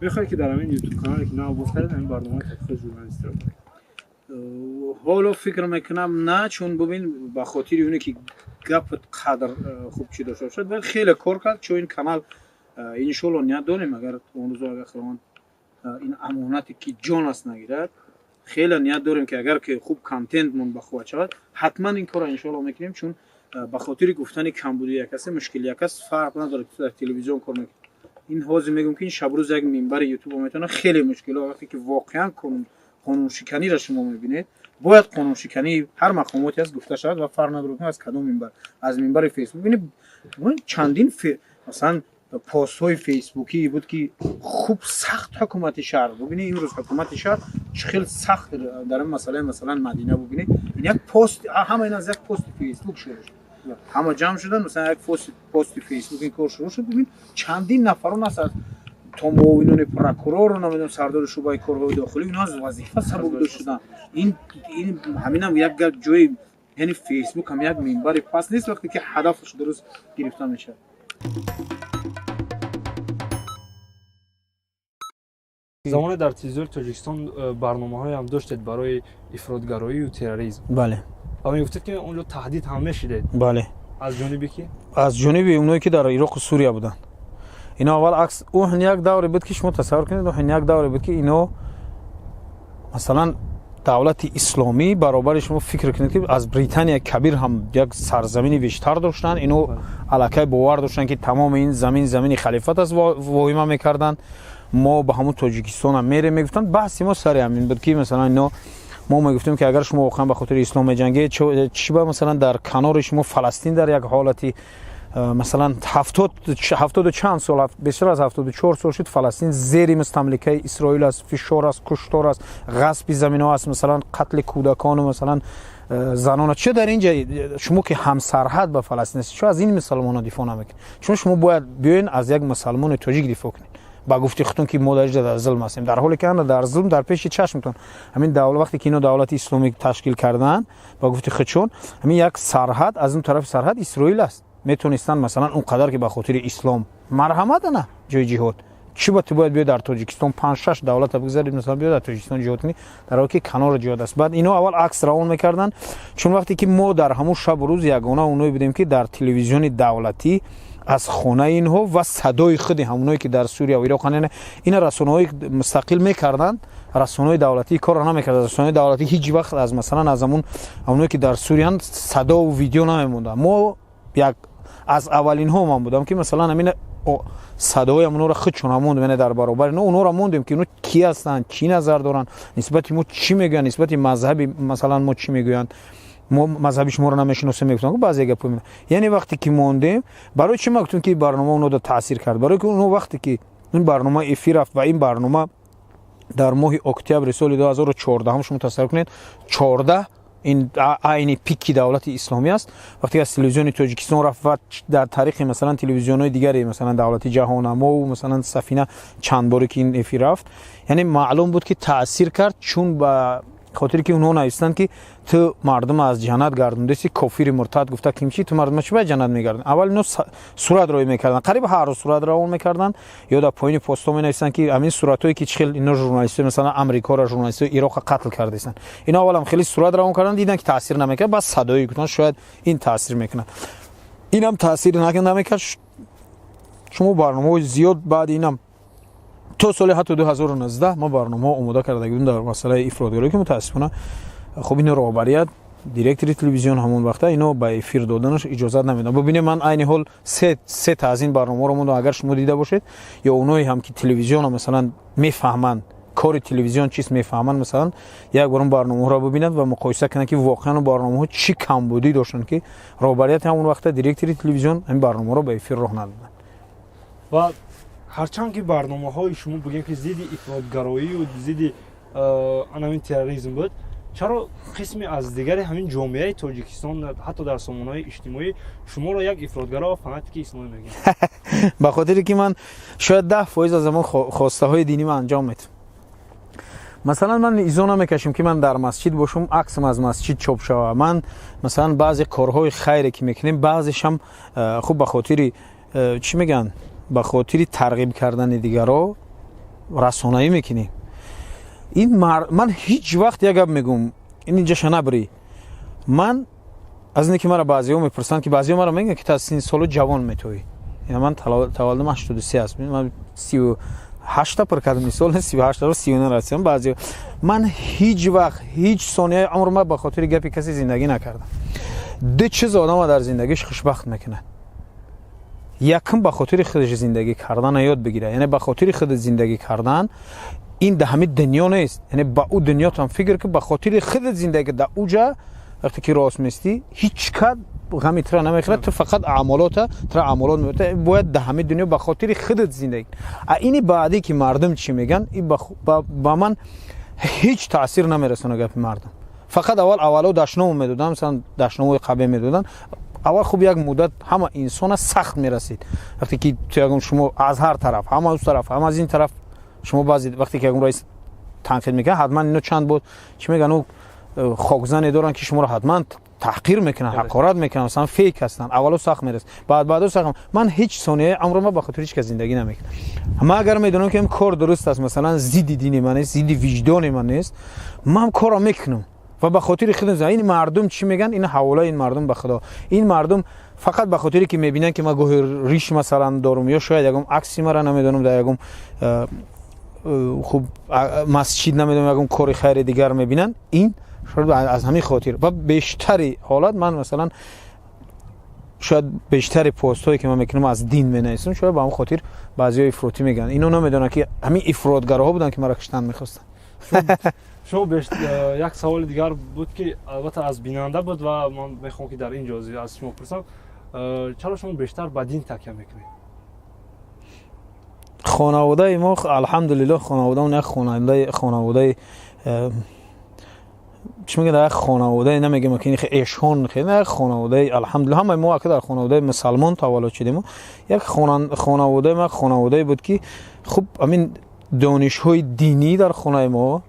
Мехоҳед, ки дар ҳамин ютуб канале, ки нав боз кардед, ҳамин барномаи тадқиқоти журналистиро? Ҳоло фикр мекунам, на, чун бубин, ба хотири оне ки гапат қадр хуб чӣ дошта бошад, бояд хеле кор кард. Чун ин канал, иншоалло, ният дорем, агар он рӯзо, агар Худованд ин амонате, ки ҷон аст, нагирад, хеле ният дорем, ки агар ки хуб контентмон бахувват шавад, ҳатман ин корро иншоалло мекунем. Чун ба хотири гуфтани камбуди як касе, мушкили як кас, фарқ надорад, ки дар телевизион кор мекунад. Ин ҳозир мегӯм, ки ин шабрӯз як минбари ютубо метавонад хеле мушкило, вақте ки воқеан қонуншиканиро шумо мебинед, бояд қонуншикании ҳар мақомоте аст гуфта шавад ва фарқ надорад аз кадом минбар, аз минбари Фейсбук. Бинед, чандин, масалан, постҳои фейсбукӣ буд, ки хуб сахт ҳукумати шаҳр. Бубинед, имрӯз ҳукумати шаҳр чӣ хел сахт дар ин масъалаи, масалан, Мадина. Бубинед, ин як пост, ҳама ин аз як пости Фейсбук шурӯъ шуд, ҳама ҷамъ шуданд, масалан, як пости Фейсбук ин кор шурӯъ шуд. Бибин, чандин нафарон аст, аз то муовинони прокурору, намедонам, сардори шӯъбаи корҳои дохилӣ, инҳо аз вазифа сабукдор шуданд. Ин ҳаминам як ҷои, яъне Фейсбук ҳам як минбари паст нест, вақте ки ҳадафаш дуруст гирифта мешавад. Замоне дар телевизиони Тоҷикистон барномаҳоеам доштед барои ифротгароию терроризм. Бале. Ва мегуфтед, ки онҷо таҳдид ҳам мешидед. Бале. Аз ҷониби ки? Аз ҷониби оное, ки дар Ироқу Сурия буданд. Ино аввал акс ӯ як давре буд, ки шумо тасаввур кунед, ӯ як давре буд, ки ино, масалан, давлати исломӣ баробари, шумо фикр кунед, ки аз Британия Кабир ҳам як сарзамини бештар доштанд. Ино аллакай бовар доштанд, ки тамоми ин замин замини халифат аст, воҳима мекарданд. Мо ба ҳамун Тоҷикистонам мерем, мегуфтанд. Баҳси мо сари ҳамин буд, ки масалан ино, мо мегуфтем, ки агар шумо воқеан ба хотири ислом меҷангед, чӣ ба, масалан, дар канори шумо Фаластин дар як ҳолати, масалан, ҳафтоду чанд сол, бештар аз 74 сол шуд, Фаластин зери мустамликаи Исроил аст, фишор аст, куштор аст, ғасби заминҳо аст, масалан, қатли кӯдакону, масалан, занона. Чӣ дар инҷа шумо, ки ҳамсарҳад ба Фаластин аст, чо аз ин мусалмонҳо дифоъ намекунед? Чун шумо бояд биёен аз як мусалмони тоҷик дифоъ кунед, ба гуфти худтон, ки мо дар инҷа дар зулм ҳастем, дар ҳоле ки ана дар зулм дар пеши чашмтон ҳамин давлат. Вақте ки ино давлати исломӣ ташкил карданд, ба гуфти худшон, ҳамин як сарҳад, аз он тарафи сарҳад Исроил аст. Метонистанд, масалан, он қадар ки ба хотири ислом, марҳамат, ана ҷои ҷиҳод. Чӣ ба ту бояд биё дар Тоҷикистон, панҷ шаш давлата бигзаред, масалан, биё дар Тоҷикистон ҷиҳод кунӣ, дар ҳоле ки канори ҷиҳод аст? Баъд ино аввал акс равон мекарданд, чун вақте ки мо дар ҳамун шабу рӯз ягона оное будем, ки дар телевизиони давлатӣ аз хонаи инҳо ва садои худи ҳамоное, ки дар Сурия ва Ироқ, ина расонаҳои мустақил мекарданд, расонаҳои давлатӣ корро намекарданд. Расонаҳои давлатӣ ҳеҷ вақт аз, масалан, аз ҳамун ҳамоное, ки дар Суриянд, садову видео намемонданд. Мо як аз аввалинҳо ман будам, ки, масалан, ҳамин садои ҳамонҳоро худшон мондем, яъне дар баробари ино онҳоро мондем, ки ино кӣ ҳастанд, чӣ назар доранд, нисбати мо чӣ мегӯянд, нисбати мазҳаби, масалан, мо чӣ мегӯянд. Мо мазҳаби шуморо намешиносем, мегуфтанд баъзе гапҳо. Яъне вақте ки мондем, барои чӣ ма гуфтем, ки барнома онҳо таъсир кард? Барои ки онҳо вақте ки ин барнома эфир рафт ва ин барнома дар моҳи октябри соли 2014, шумо тасаввур кунед, 14 Ин айни пики Давлати Исломӣ аст. Вақте аз Телевизиони Тоҷикистон рафт ва дар таърихи, масалан, телевизионҳои дигаре, масалан, давлати Ҷаҳоннамо, масалан, Сафина, чанд боре ки ин эфир рафт, яъне маълум буд, ки таъсир кард, чун ба хотире ки онҳо навистанд, ки ту мардум аз ҷаннат гардондеси, кофири муртад, гуфта кимчи, ту мардума чи бояд ҷаннат мегардон. Аввал ино сурат роӣ мекарданд, қариб ҳар рӯз сурат равон мекарданд ё дар поёни постҳо менависанд, ки ҳамин суратҳое ки чӣ хел ино журналистои, масалан, Амрикоро, журналистои Ироқро қатл кардесанд. Ино аввалам хеле сурат равон карданд, диданд, ки таъсир намекард, баъд садоӣ гуфтанд, шояд ин таъсир мекунад. Инам таъсир намекард. Шумо барномаҳои зиёд баъди инам то соли ҳатто 2019 мо барномаҳо омода карда будем дар масъалаи ифротгароӣ, ки мутаассифона, хуб, ино роҳбарият, директори телевизион ҳамон вақта ино ба эфир доданаш иҷозат намедод. Бубинед, ман айни ҳол се та аз ин барномаҳоро мондам. Агар шумо дида бошед ё оное ҳам ки телевизионро, масалан, мефаҳманд, кори телевизион чист мефаҳманд, масалан, як бор он барномаҳоро бубинанд ва муқоиса кунанд, ки воқеан барномаҳо чӣ камбудӣ доштанд, ки роҳбарияти ҳамон вақта, директори телевизион ҳамин барномаҳоро ба эфир роҳ надоданд. Ва ҳарчанд ки барномаҳои шумо, бигем, ки зидди ифротгароию зидди анамин терроризм буд, чаро қисме аз дигари ҳамин ҷомеаи Тоҷикистон, ҳатто дар сомонаҳои иҷтимоӣ, шуморо як ифротгаро ва фанатики исломӣ мегӯянд? Ба хотире ки ман шояд 10% аз ҳамон хостаҳои динӣ ман анҷом медиҳам. Масалан, ман изо намекашем, ки ман дар масҷид бошам, аксам аз масҷид чоп шава. Ман, масалан, баъзе корҳои хайре ки мекунем, баъзешам, хуб, ба хотири чӣ мегӯянд, ба хотири тарғиб кардани дигарро расонаӣ мекунем. Ин ман ҳеҷ вақт, як гап мегӯм, ин инҷаша набирӣ. Ман аз ине ки мара баъзеҳо мепурсанд, ки баъзеҳо мара мегӯянд, ки ту аз синни соло ҷавон метоӣ. Ман таваллудам 83 аст, ман 38-та пур кардам, мисол, 38-та, 39 расидам. Баъзеҳо, ман ҳеҷ вақт, ҳеҷ сонияи умр ба хотири гапи касе зиндагӣ накардам. Ду чиз одама дар зиндагиш хушбахт мекунад. Якум, ба хотири худаш зиндагӣ кардана ёд бигирад, яъне ба хотири худат зиндагӣ кардан ин да ҳамин дунё нест, яъне ба ӯ дунётам фикр ки ба хотири худат зиндагӣ. Да уҷа вақте ки рост местӣ, ҳеҷ кад ғами тура намехӯрад, ту фақат аъмолота, тура аъмолот бояд да ҳамин дунё ба хотири худат зиндагӣ. А ини баъдӣ, ки мардум чӣ мегӯянд, и ба ман ҳеҷ таъсир намерасона гапи мардум. Фақат аввал аввало дашному медоданд, масалан, дашномои қабе медоданд аввал. Хуб, як муддат ҳама инсона сахт мерасид, вақте ки ту ягон, шумо аз ҳар тараф, ҳам аз тараф, ҳам аз ин тараф, шумо баъзе вақте ки ягон раис танқид мекунад, ҳатман ино чанд бод, чӣ мегӯянд, хокзане доранд, ки шуморо ҳатман таҳқир мекунанд, ҳақорат мекунанд, масалан, фейк ҳастанд. Аввало сахт мерасад, баъд баъдо сахт. Ман ҳеҷ сонияи умрама ба хотири ҳеҷ кас зиндагӣ намекунам. Ман агар медонам, ки кор дуруст аст, масалан, зидди дини ман нест, зидди виҷдони ман нест, ман корро мекунам ва ба хотири худам. Ин мардум чӣ мегӯянд, ин ҳаволаи ин мардум ба Худо. Ин мардум фақат ба хотире ки мебинанд, ки ман гоҳи риш, масалан, дорум ё шояд ягон акси мара, намедонам, дар ягон хуб масҷид, намедонам, ягон кори хайри дигар мебинанд, ин аз ҳамин хотир. Ва бештари ҳолат ман, масалан, шояд бештари постҳое ки ман мекунам, аз дин менависам, шояд ба ҳамн хотир баъзеҳо ифротӣ мегӯянд. Ино намедонанд, ки ҳамин ифротгароҳо буданд, ки маро киштан мехостанд. Шумо як саволи дигар буд, ки албатта аз бинанда буд ва ман мехоҳам, ки дар ин ҷо аз шумо пурсам: чаро шумо бештар ба дин такя мекунед? Хонаводаи мо, алҳамдулиллоҳ, хонаводаон як хонаводаи, чӣ мегӯяд, як хонаводаи, намегӯям ки эшон, як хонаводаи, алҳамдулиллоҳ, ҳамаи мо ака дар хонаводаи мусалмон таваллуд шудем. Як хонаводаи мо хонаводае буд, ки хуб, ҳамин донишҳои динӣ дар хонаи мо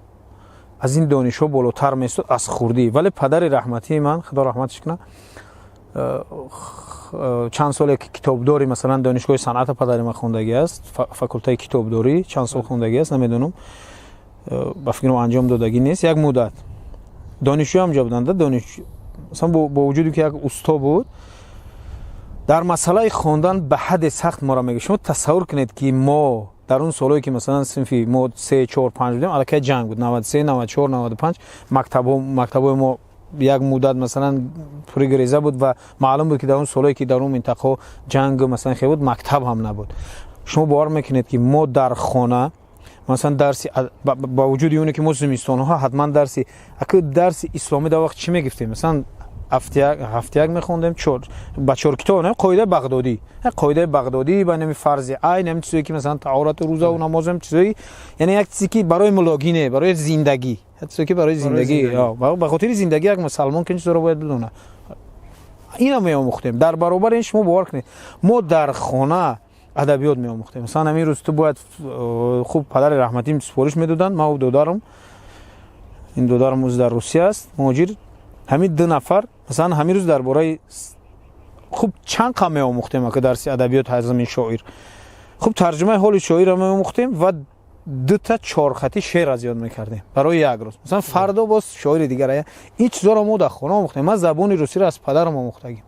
аз ин донишҳо болотар месуд аз хурдӣ. Вале падари раҳматии ман, Худо раҳматиш кунад, чанд соле ки китобдори, масалан, Донишгоҳи санъата падари ман хондагӣ аст, факултаи китобдорӣ чанд сол хондагӣ аст, намедонам, ба фикрам, анҷом додагӣ нест. Як муддат донишҷӯ ҳам ҷо буданд. Дониш, масалан, бо вуҷуде ки як усто буд, дар масъалаи хондан ба ҳадде сахт моро мегӯ. Шумо тасаввур кунед, ки мо дар он солҳое ки, масалан, синфи мо се, чор, панҷ будем, аллакай ҷанг буд, 93, 94, 95, мактабҳои мо як муддат, масалан, пури гиреза буд ва маълум буд, ки дар он солҳое ки дар он минтақаҳо ҷанг, масалан, хел буд, мактаб ҳам набуд. Шумо бовар мекунед, ки мо дар хона, масалан, дарси, ба вуҷуди оне ки мо зимистонҳо ҳатман дарси, ака, дарси исломӣ дар вақт чӣ мегирифтем, масалан. Ҳафтияк мехондем, ба чор китоб, қоидаи Бағдодӣ, қоидаи Бағдодӣ, ба нами фарзи айн, ҳамин чизое ки, масалан, таҳорату рӯзаву намоз, ҳамин чизои, яъне як чизе ки барои мулогӣ не, барои зиндагӣ, як чизе ки барои зиндагӣ, ба хотири зиндагӣ як мусалмон ки ин чизоро бояд бидонад, ина меомӯхтем. Дар баробари ин, шумо бовар кунед, мо дар хона адабиёт меомӯхтем. Масалан, ҳамин рӯз ту бояд хуб, падари раҳматим супориш медоданд, ман додарам, ин додарам ӯз дар Русия аст, муҳоҷир, ҳамин ду нафар, масалан, ҳамин рӯз дар бораи хуб чанд қам меомӯхтем, ака, дарси адабиёт, ҳазмин шоир, хуб, тарҷумаи ҳоли шоирро меомӯхтем ва дута чорхатӣ шеър аз ёд мекардем барои як рӯз. Масалан, фардо боз шоири дигар. Ин чизоро мо дар хона омӯхтем. Ман забони русиро аз падарам омӯхтагим.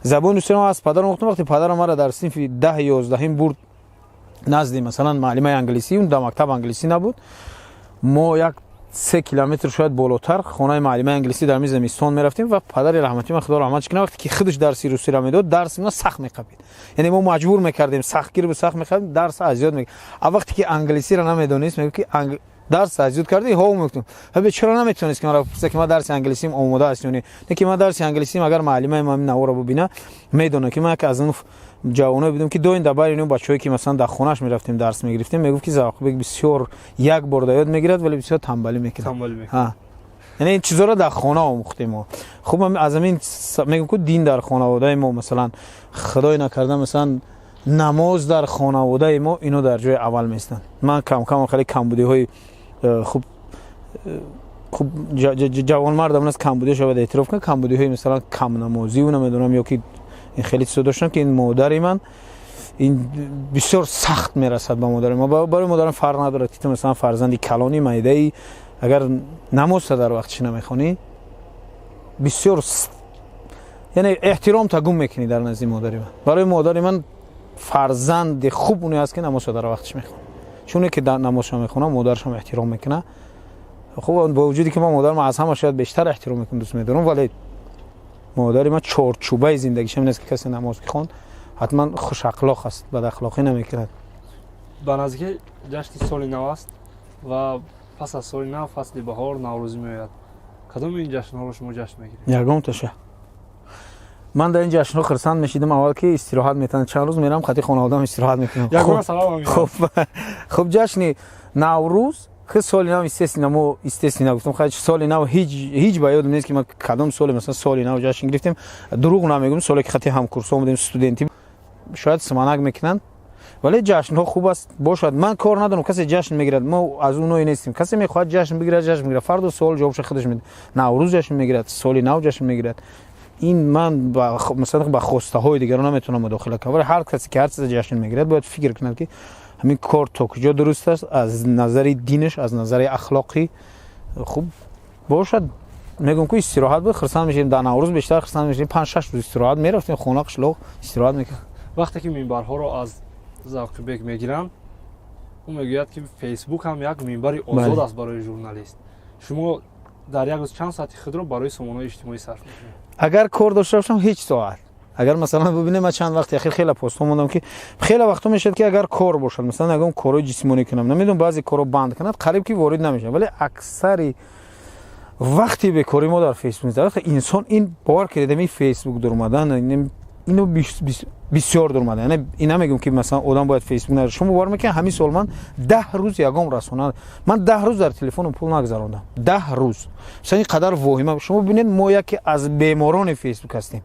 Забони русиро аз падарам омӯхтам. Вақте падарам мара дар синфи 10-11-им бурд назди, масалан, муаллимаи англисӣ, он дар мактаб англисӣ набуд, мо як 3 километр шояд болотар хонаи муаллимаи англисӣ дар мизи зимистон мерафтем ва падари раҳматӣ ман, худо раҳматш кунад, вақте ки худаш дарси русиро медод, дарси ма сахт меқапид, яъне мо маҷбур мекардем, сахтгир бу, сахт мекардем, дарс аз ёд мекард. А вақте ки англисиро намедонист, мегуфт ки дарс аз ёд кардӣ? Ҳо, мегуфтем. Ҳабе чаро наметавонист ки маро пурса ки ман дарси англисим омода аст ё не? Не ки ман дарси англисим, агар муаллимаи ман наворо бубина, медонад ки ман яке аз он ҷавоное будем ки доим дар байни он бачаҳое ки, масалан, дар хонааш мерафтем, дарс мегирифтем, мегуфт ки Завқбек бисёр як бор да ёд мегирад, вале бисёр тамбалӣ мекунад. Яъне ин чизоро дар хона омӯхтем мо. Хуб, аз ҳамин мегӯм ку, дин дар хонаводаи мо, масалан, худое накарда, масалан, намоз дар хонаводаи мо, ино дар ҷои аввал местанд. Ман камкам хеле камбудиҳои хуб хуб, ҷавонмардам аст, камбудиҳо шавад эътироф кунад, камбудиҳои, масалан, камнамозиву намедонам ё ки ин хеле чизо доштам, ки ин модари ман, ин бисёр сахт мерасад ба модари ман. Барои модарам фарқ надорад ки ту, масалан, фарзанди калони майдаи, агар намозта дар вақтиш намехонӣ, бисёр, яъне эҳтиромта гум мекунӣ дар назди модари ман. Барои модари ман фарзанди хуб уне аст ки намозша дар вақтиш мехонад, чуне ки намозша мехонад, модарашам эҳтиром мекунад. Хуб, бо вуҷуде ки ман модарам аз ҳама шояд бештар эҳтиром мекунам, дӯст медорам, вале модари ман чорчӯбаи зиндагишам ин аст ки касе намоз ки хонд, ҳатман хушахлоқ аст, бадахлоқӣ намекунад. Ба наздикӣ ҷашни Соли нав аст ва пас аз Соли нав фасли баҳор, Наврӯзӣ меояд. Кадоми ин ҷашнҳоро шумо ҷашн мегиред? Ягонташа. Ман дар ин ҷашнҳо хурсанд мешидам аввал, ки истироҳат метавонам, чанд рӯз мерам, қати хонаводаам истироҳат мекунам. Хуб, ҷашни Наврӯз, хи Соли нав, естественно, мо, естественно, гуфтам, хай, Соли нав ҳеҷ ба ёдам нест ки ман кадом соли, масалан, Соли нав ҷашн гирифтем. Дурӯғ намегӯм, соле ки хати ҳамкурсҳо будем, студентӣ, шояд симанак мекунанд, вале ҷашнҳо хуб аст бошад. Ман кор надорам, касе ҷашн мегирад, мо аз оное нестем. Касе мехоҳад ҷашн бигирад, ҷашн мегирад, фардо суол ҷавобша худаш медиҳад. Наврӯз ҷашн мегирад, Соли нав ҷашн мегирад, ин ман, масалан, ба хостаҳои дигарон наметавонам мудохила кунам, вале ҳар касе ки ҳар чиза ҷашн мегирад, бояд фикр кунад ки ҳамин кор то куҷо дуруст аст аз назари динаш, аз назари ахлоқӣ. Хуб бошад, мегӯм ку, истироҳат буд, хурсанд мешидем. Дар Наврӯз бештар хурсанд мешидем, 5-6 рӯз истироҳат мерафтем, хона, қишлоқ истироҳат мекардем. Вақте ки минбарҳоро аз Завқибек мегиранд, ӯ мегӯяд, ки Фейсбук ҳам як минбари озод аст барои журналист. Шумо дар як рӯз чанд соати худро барои сомонаҳои иҷтимоӣ сарф мекунед? Агар кор дошта бошам, ҳеҷ соат. Агар, масалан, бибинем, ман чанд вақти ахир хеле постҳо мондам, ки хеле вақтҳо мешавад, ки агар кор бошад, масалан, ягон корҳои ҷисмонӣ кунам, намедонам, баъзе корҳо банд кунад, қариб ки ворид намешавам, вале аксари вақти бекорӣ мо дар Фейсбук. Инсон ин, бовар кардед, ами Фейсбук дуромадан, ино бисёр дуромада, яъне ин намегӯм ки, масалан, одам бояд Фейсбук надошта. Шумо бовар мекунед, ҳамин сол ман 10 рӯз ягон расона, ман 10 рӯз дар телефоном пул нагзарондам. 10 рӯз. Масалан, ин қадар воҳима. Шумо бибинед, мо яке аз беморони Фейсбук ҳастем,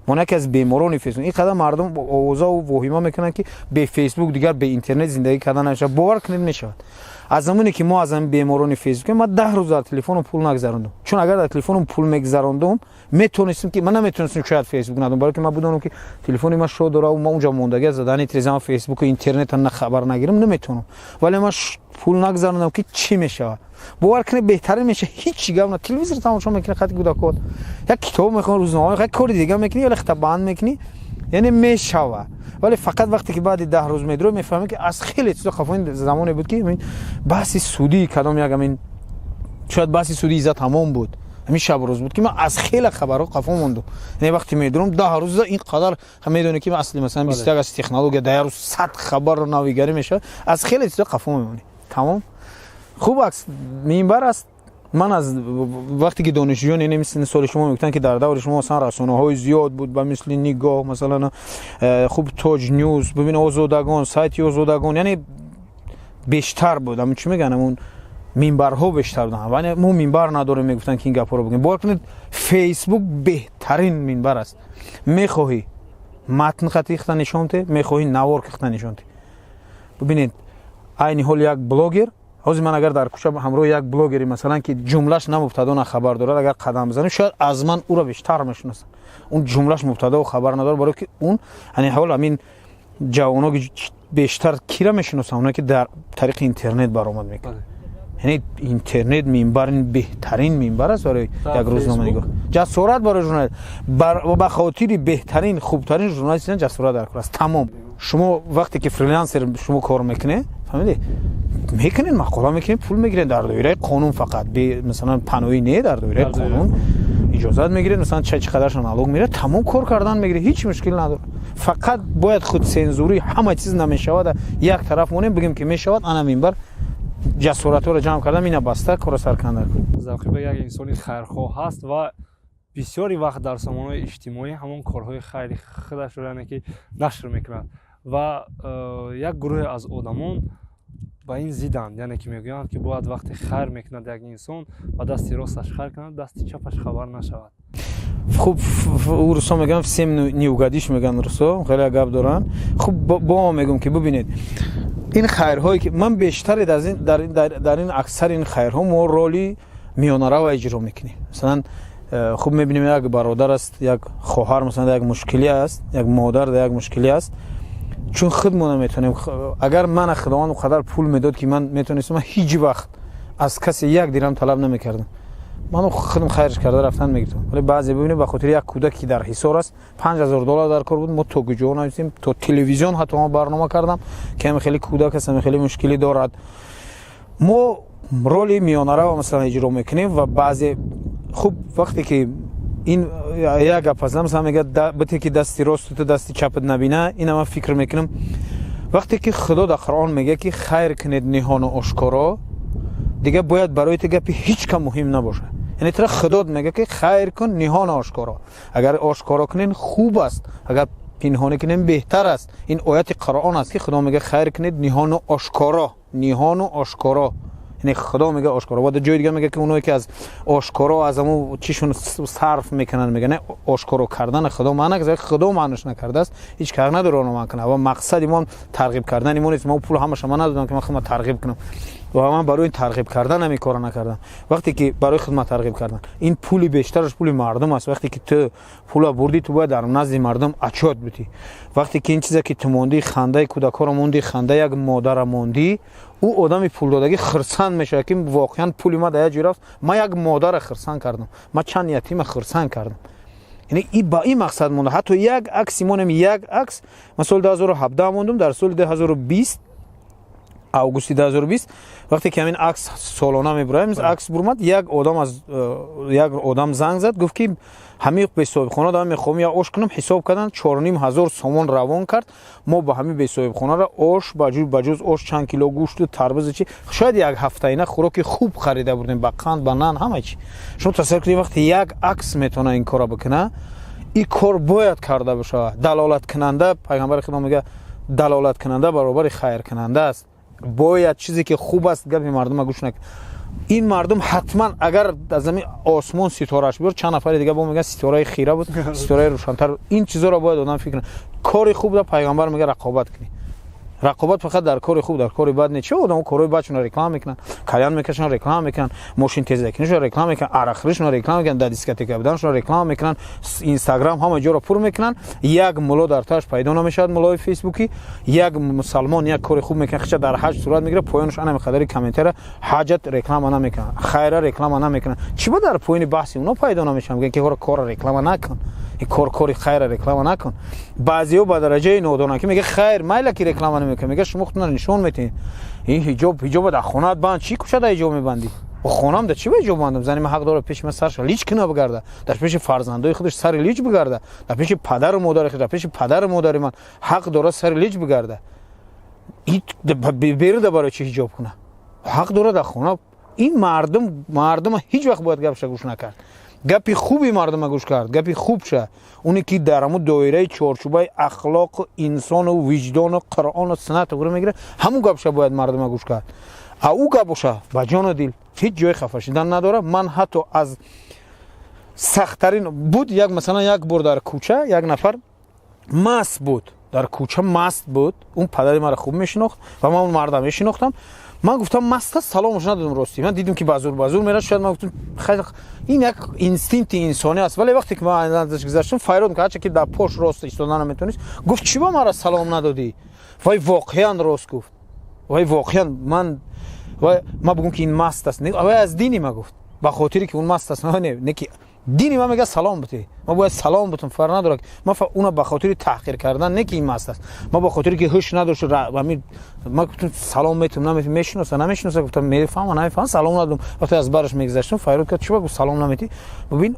мо яке аз беморони Фейсбук. Ин қадар мардум овозаву воҳима мекунанд, ки бе Фейсбук дигар, бе интернет зиндагӣ кардан намешавад. Бовар кунед, мешавад. Аз замоне ки мо аз ҳамин беморони Фейсбук, ман 10 рӯз дар телефоном пул нагзарондам, чун агар дар телефоном пул мегзарондум, метонистем ки ман наметонистем шояд Фейсбук надом, барое ки ман будонам ки телефони ман шо дора, ман унҷа мондагӣ задани трезама Фейсбуку интернета на хабар нагирам, наметонам. Вале ман пул нагзарондам, ки чӣ мешавад. Бовар кунед, беҳтарин меша. Ҳеҷ гап на, телевизор тамошо мекунӣ, хати кӯдакот, як китоб мехонӣ, рӯзнома, як кори дига мекунӣ, ё лахта банд мекунӣ, яъне мешава. Вале фақат вақте ки баъди 10 рӯз медурӣ, мефаҳмӣ, ки аз хеле чизо қафои. Замоне буд, ки баҳси судии кадом як, амин, шояд баҳси суди Иззат ҳамон буд, ҳамин шабу рӯз буд, ки ман аз хеле хабарҳо қафо мондум. Яъне вақте медурам, 10 рӯза ин қадар, медонӣ ки асли, масалан, 21 аст, технология дар як рӯз 100 хабарро навигарӣ мешавад, аз хеле чизо қафо мемонӣ. Тамом, хуб, акс минбар аст. Ман аз вақте ки донишҷӯён, яъне мисли соли шумо, мегуфтанд, ки дар даври шумо масалан расонаҳои зиёд буд, ба мисли Нигоҳ, масалан, хуб, Тоҷ Ньюз, бибин, Озодагон, сайти Озодагон, яъне бештар буд. Ҳамун чӣ мегӯянд, ҳамун минбарҳо бештар буданд. Вале мо минбар надорем, мегуфтанд, ки ин гапҳоро бигӯем. Бовар кунед, Фейсбук беҳтарин минбар аст. Мехоҳӣ, матн хати хата нишон те, мехоҳӣ, навор хата нишон те. Бибинед, айни ҳол як блогер, ҳозир ман агар дар кӯча ҳамроҳи як блогери, масалан, ки ҷумлаш на мубтадо, на хабар дорад, агар қадам бизанем, шояд аз ман ӯро бештар мешиносанд. Он ҷумлаш мубтадо хабар надорад, барое ки он ани ҳол ҳамин ҷавоно бештар кира мешиносанд? Оне ки дар тариқи интернет баромад мекунад. Яъне интернет минбар, беҳтарин минбар аст барои як рӯзноманигор. Ҷасорат барои журналист, ба хотири беҳтарин, хубтарин журналист ҷасорат дар кор аст. Тамом. Шумо вақте ки фрилансер шумо кор мекунед, фаҳмидед, мекунед, мақола мекунед, пул мегиред дар доираи қонун фақат, масалан, паноҳӣ не, дар доираи қонун иҷозат мегиред, масалан, чӣ қадарша налог мерад, тамом, кор кардан мегиред, ҳеҷ мушкил надорад. Фақат бояд худсензурӣ, ҳама чиз намешавад, як тараф монем, бигем, ки мешавад. Ана минбар ҷасоратҳоро ҷамъ кардам, ина баста корро сар кардан. Завқибек як инсони хайрхоҳ ҳаст ва бисёри вақт дар сомонаҳои иҷтимоӣ ҳамон корҳои хайри худашро, яъне ки, нашр мекунад ва як гурӯҳе аз одамон ба ин зиданд, яъне ки мегӯянд, ки бояд вақте хайр мекунад як инсон, ба дасти росташ хайр кунад, дасти чапаш хабар нашавад. Хуб, русо мегӯянд, всем не угодишь, мегӯянд русо, хеле гап доранд. Хуб, бо мегӯм, ки бубинед, ин хайрҳое ки ман бештаре дар ин аксари ин хайрҳо мо роли миёнарава иҷро мекунем. Масалан, хуб, мебинем, як бародар аст, як хоҳар, масалан, як мушкилӣ аст, як модар дар як мушкилӣ аст. Чун худ мо наметавонем, агар мана Худованд қадар пул медод, ки ман метавонистам, ман ҳеҷ вақт аз касе як дирам талаб намекардам, ман худам хайрш карда рафтан мегирифтам. Вале баъзе, бибинед, ба хотири як кӯдак, ки дар Ҳисор аст, 5000 доллар дар кор буд. Мо то куҷо нависем, то телевизион ҳатто ма барнома кардам, ки ҳами хеле кӯдак аст, ҳами хеле мушкилӣ дорад. Мо роли миёнарава, масалан, иҷро мекунем ва баъзе, хуб, вақте ки ин як гап аст, масалан, мегӯяд, бите, ки дасти росту дасти чапат набина. Ина ман фикр мекунам, вақте ки Худо дар Қуръон мегӯяд, ки хайр кунед ниҳону ошкоро, дигар бояд барои ту гапи ҳеҷ кам муҳим набошад. Яъне тура Худот мегӯяд, ки хайр кун ниҳону ошкоро. Агар ошкоро кунен, хуб аст, агар пинҳонӣ кунем, беҳтар аст. Ин ояти Қуръон аст, ки Худо мегӯяд: хайр кунед ниҳону ошкоро, ниҳону ошкоро. Яъне Худо мегӯяд ошкоро. Ва дар ҷои дигар мегӯяд, ки оное ки аз ошкоро аз ҳамун чишон сарф мекунанд, мегӯяд, не, ошкоро кардана Худо маъна накарда. Худо маънаш накардааст, ҳеҷ кар надора оно маъна кунад. Ва мақсади мо тарғиб кардани мо нест. Мо пул ҳамаша ман надодам, ки ман худма тарғиб кунам, ва ман барои тарғиб кардан ҳамин корро накардам. Вақте ки барои хидмат тарғиб кардан, ин пули бештараш пули мардум аст. Вақте ки ту пула бурдӣ, ту бояд дар назди мардум отчёт бутӣ. Вақте ки ин чизе ки ту мондӣ, хандаи кӯдакҳоро мондӣ, хандаи як модара мондӣ, ӯ одами пулдодагӣ хирсанд мешавад, ки воқеан пули ма дар як ҷой рафт, ман як модара хирсанд кардам, ман чанд ятима хирсанд кардам. Яъне ба ин мақсад монда. Ҳатто як акси монем, як акс ман соли 2017 мондум, дар соли 2020, августи 2020, вақте ки ҳамин акс солона мебураем, акс бурмад, як одам аз як одам занг зад, гуфт, ки ҳамин бесоҳибхона дорам, мехоҳам як ош кунам. Ҳисоб кардан, 4500 сомон равон кард. Мо ба ҳамин бесоҳибхонаро ош, ба ҷуз ош, чанд кило гӯшту тарбузу чи, шояд як ҳафтаина хӯроки хуб харида бурдем, ба қанд, ба нан, ҳама чи. Шумо тасаввур кунед, вақте як акс метавона ин корро бикуна, ин кор бояд карда бошавад. Далолаткунанда, пайғамбари Худо мегӯяд, далолаткунанда баробари хайркунанда аст. Бояд чизе ки хуб аст, гапи мардума гӯш накун. Ин мардум ҳатман, агар аз ами осмон ситораш биёр, чанд нафари дига бо мегӯянд, ситораи хира буд, ситораи рӯшантар. Ин чизоро бояд одам фикр. Кори хуб да, пайғамбар мегӯяд, рақобат кунӣ. Рақобат фақат дар кори хуб, дар кори бад не. Чӣ одамо корҳои бадшона реклама мекунанд? Кальян мекашанд, реклама мекунанд, мошин тезакунишро реклама мекунанд, арақхӯришро реклама мекунанд, дар дискотека буданашро реклама мекунанд, Инстаграм ҳама ҷоро пур мекунанд. Як мулло дар тааш пайдо намешавад, муллои фейсбукӣ. Як мусалмон як кори хуб мекунад, хича дар ҳаҷ сурат мегирад, поёнаш ана қадари комментара, ҳаҷат реклама намекунанд, хайра реклама намекунанд. Чӣ ба дар поёни баҳси оно пайдо намешаванд, мегӯянд, ки кора реклама накун, ин кор, кори хайра реклама накун? Баъзеҳо ба дараҷаи нодонанд, ки мега, хайр майла, ки реклама намекунад, мега, шумо худтонро нишон метиҳед. Ин ҳиҷоб, ҳиҷоба дар хонаат банд, чӣ кушада ҳиҷоб мебандӣ? Хонам да чӣ ба ҳиҷоб бандам? Зани ман ҳақ дорад пеши ман сарша лич кина бигарда, дар пеши фарзандои худаш сари лич бигарда, дар пеши падару модари худ, дар пеши падару модари ман ҳақ дорад сари лич бигарда. Беруда барои чӣ ҳиҷоб куна? Ҳақ дорад дар хона. Ин мардум ҳеҷ вақт бояд гапша гӯш накард. Гапи хуби мардума гӯш кард, гапи хубша, оне ки дар ҳамун доираи чорчӯбаи ахлоқу инсону виҷдону Қуръону суннат туғри мегирад, ҳамун гапша бояд мардума гӯш кард. А ӯ гап боша, ба ҷону дил, ҳеҷ ҷои хафа шудан надорад. Ман ҳатто аз сахттарин буд. Як, масалан, як бор дар кӯча як нафар маст буд, дар кӯча маст буд. Он падари маро хуб мешинохт ва ман он марда мешинохтам. Ман гуфтам, маст аст, саломаш надодам. Ростӣ, ман дидам, ки ба зур мерад. Шояд ман гуфтам, ин як инстинкти инсонӣ аст. Вале вақте ки ман азаш гузаштам, фарёд кард, ҳарча ки дар пош рост истода наметонист, гуфт: «Чӣ ба мара салом надодӣ?» Вай воқеан рост гуфт. Вай воқеан ман, вай ман бигӯм, ки ин маст аст, вай аз дини ма гуфт, ба хотире ки он маст аст, не ки дини ман мега салом бутӣ, ман бояд салом бутум, фарқ надорад. Ман уна ба хотири таҳқир кардан не, ки ин маст аст, ман ба хотире ки ҳуш надошт, ман гуфтам, салом метум, наметум, мешиноса, намешиноса, гуфтам, мефаҳма, намефаҳма, салом надодам. Вақте аз бараш мегузаштам, фарёд кард: «Чӣ ба, гуфт, салом наметӣ?» Бибин,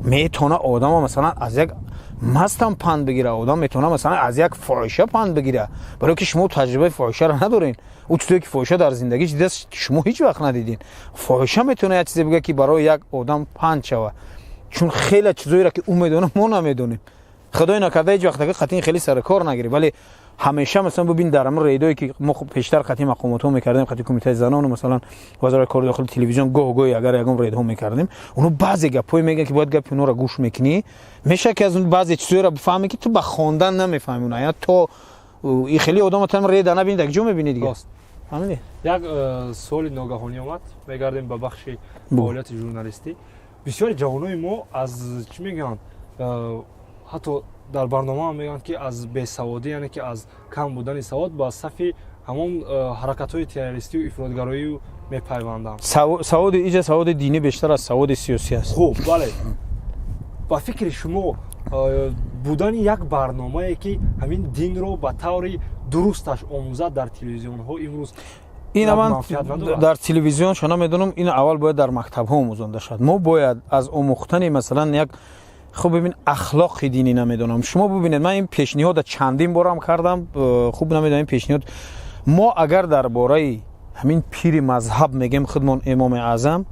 метавона одама, масалан, аз як мастам панд бигира, одам метавона, масалан, аз як фоҳиша панд бигира, барое ки шумо таҷрибаи фоҳишаро надорен. Ӯ чизое ки фоҳиша дар зиндагӣ дидааст, шумо ҳеҷ вақт надидин. Фоҳиша метавона як чизе бигӯяд, ки барои як одам панд шава, чун хеле чизоеро, ки ӯ медонад, мо намедонем. Худои накарда, ҳеҷ вақт қатъин хеле сари кор нагирӣ, вале ҳамеша, масалан, бибин, дар ҳамон рейдое, ки мо пештар қатъи мақомотҳо мекардем, қатъи кумитаи занону, масалан, вазорати кори дохили, телевизион, гоҳ гоҳи агар ягон рейдҳо мекардем, оно баъзе гапҳое мегӯянд, ки бояд гапи онҳоро гӯш мекунӣ, мешавад, ки аз он баъзе чизоеро бифаҳмӣ, ки ту ба хондан намефаҳмӣ она. То и хеле одама там рейда набинӣ, дар ҷо мебинӣ дига. Фаҳмидӣ? Як суоли ногаҳонӣ омад. Мегардем ба бахши фаъолияти журналистӣ. Бисёри ҷавонои мо аз чӣ мегӯянд, ҳатто дар барномаам мегӯянд, ки аз бесаводӣ, яъне ки аз кам будани савод, ба сафи ҳамон ҳаракатҳои террористию ифротгароию мепайванданд. Саводи иҷа саводи динӣ бештар аз саводи сиёсӣ аст. Хуб, бале, ба фикри шумо, будани як барномае, ки ҳамин динро ба таври дурусташ омӯзад, дар телевизионҳо имрӯз Ина ман дар телевизион шо намедонам. Ин аввал бояд дар мактабҳо омӯзонда шавад. Мо бояд аз омӯхтани, масалан, як, хуб, бибин, ахлоқи динӣ, намедонам, шумо бибинед, ман ин пешниҳода чандин борам кардам, хуб, намедонам, ин пешниҳод мо агар дар бораи ҳамин пири мазҳаб мегем худмон, Имоми Аъзам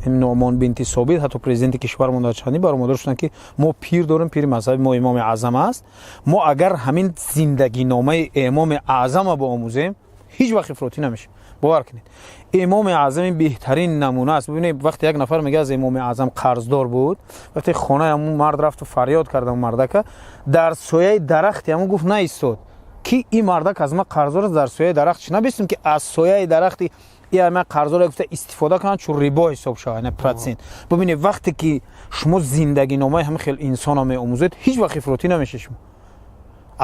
Нуъмон бинти Собит, ҳатто президенти кишвармон дар чандин баромадор шуданд, ки мо пир дорем, пири мазҳаби мо Имоми Аъзам аст. Мо агар ҳамин зиндагиномаи Имоми Аъзама боомӯзем, ҳеҷ вақт ифротӣ намешем, бовар кунед. Имоми Аъзам беҳтарин намуна аст. Бибинед, вақте як нафар мега, аз Имоми Аъзам қарздор буд, вақте хонаи ҳамун мард рафту фарёд кард, ҳамун мардака дар сояи дарахти ҳамун гуфт, наистод, ки ин мардак аз ман қарздор аст, дар сояи дарахт чи набистем, ки аз сояи дарахти ман қарздор гуфта истифода кунанд, чун рибо ҳисоб шавад, яъне процент. Бибинед, вақте ки шумо зиндагиномаи ҳамин хел инсонро меомӯзед, ҳеҷ вақт ифротӣ намешед шумо.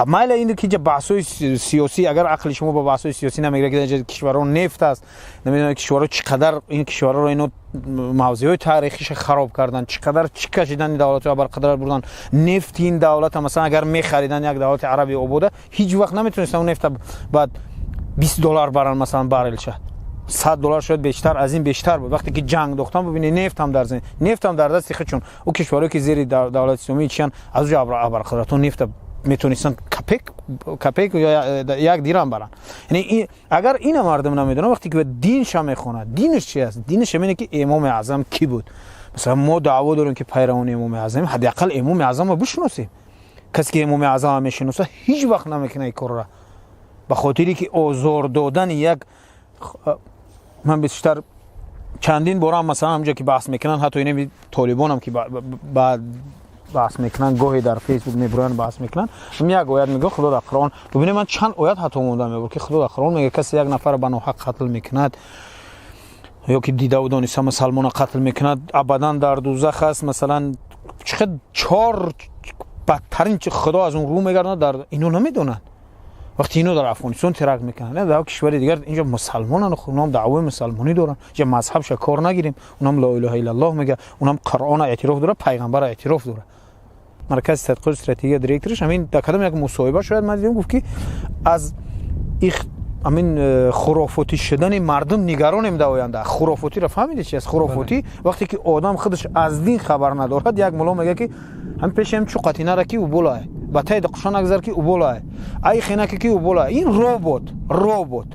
Майла, ин ки баҳсҳои сиёсӣ, агар ақли шумо ба баҳсҳои сиёсӣ намегирад, ки кишварҳо нефт аст, намедонам, кишварҳо чӣ қадар, ин кишварҳоро ино мавзеъҳои таърихиша хароб кардан, чӣ қадар чӣ кашидан, ин давлатҳо барқадар бурдан нефти ин давлата. Масалан, агар мехаридан як давлати араби обода, ҳеҷ вақт наметонистан нефта баъд 20 доллар баран, масалан, баррелша 100 доллар, шояд бештар аз ин бештар буд. Вақте ки ҷанг дохтан, бибинед, нефтам дар нефтам дар дасти худшон. Ӯ кишварҳое, ки зери давлати исломии чиян, аз уҷо абарқудратҳо нефта метонистанд копек копек ё як дирам баранд. Яъне агар ина мардум намедонад, вақте ки динша мехонад, динаш чи аст? Динаш ҳамине, ки Имоми Аъзам кӣ буд. Масалан, мо даъво дорем, ки пайравони Имоми Аъзам, ҳадди ақал Имоми Аъзамро бишиносем. Касе ки Имоми Аъзама мешиноса, ҳеҷ вақт намекунад ин корро, ба хотире ки озор додани як. Ман бештар чандин борам, масалан, ҳамҷо ки баҳс мекунанд, ҳатто ин толибонам ки баҳс мекунанд, гоҳе дар Фейсбук мебуроянд, баҳс мекунанд, як оят мегӯ, Худо дар Қуръон. Бибинед, ман чанд оят ҳатто монда мебур, ки Худо дар Қуръон мега, касе як нафарро ба ноҳақ қатл мекунад ё ки дидаву дониста мусалмона қатл мекунад, абадан дар дузах аст. Масалан, чӣ чор бадтарин, Худо аз он рӯ мегардонад. Дар ино намедонанд. Вақте ино дар Афғонистон теракт мекунанд, дар кишвари дигар, инҷо мусалмонанд, унам даъвои мусалмонӣ доранд. Инҷа мазҳабша кор нагирем, унам ло илоҳа иллаллоҳ мега, унам Қуръона эътироф дорад, пайғамбара эътироф дорад. Маркази тадқиқоти стратегия директораш ҳамин дар кадом як мусоҳиба, шояд ман дидем, гуфт, ки аз ҳамин хурофотӣ шудани мардум нигаронем дар оянда. Хурофотиро фаҳмиде, чи аст хурофотӣ? Вақте ки одам худаш аз дин хабар надорад, як мулло мега, ки ҳам пеши ҳам чуқати нара, ки уболае, ба таи қушон нагзар, ки уболае, ай хенаки, ки уболае. Ин робот, робот.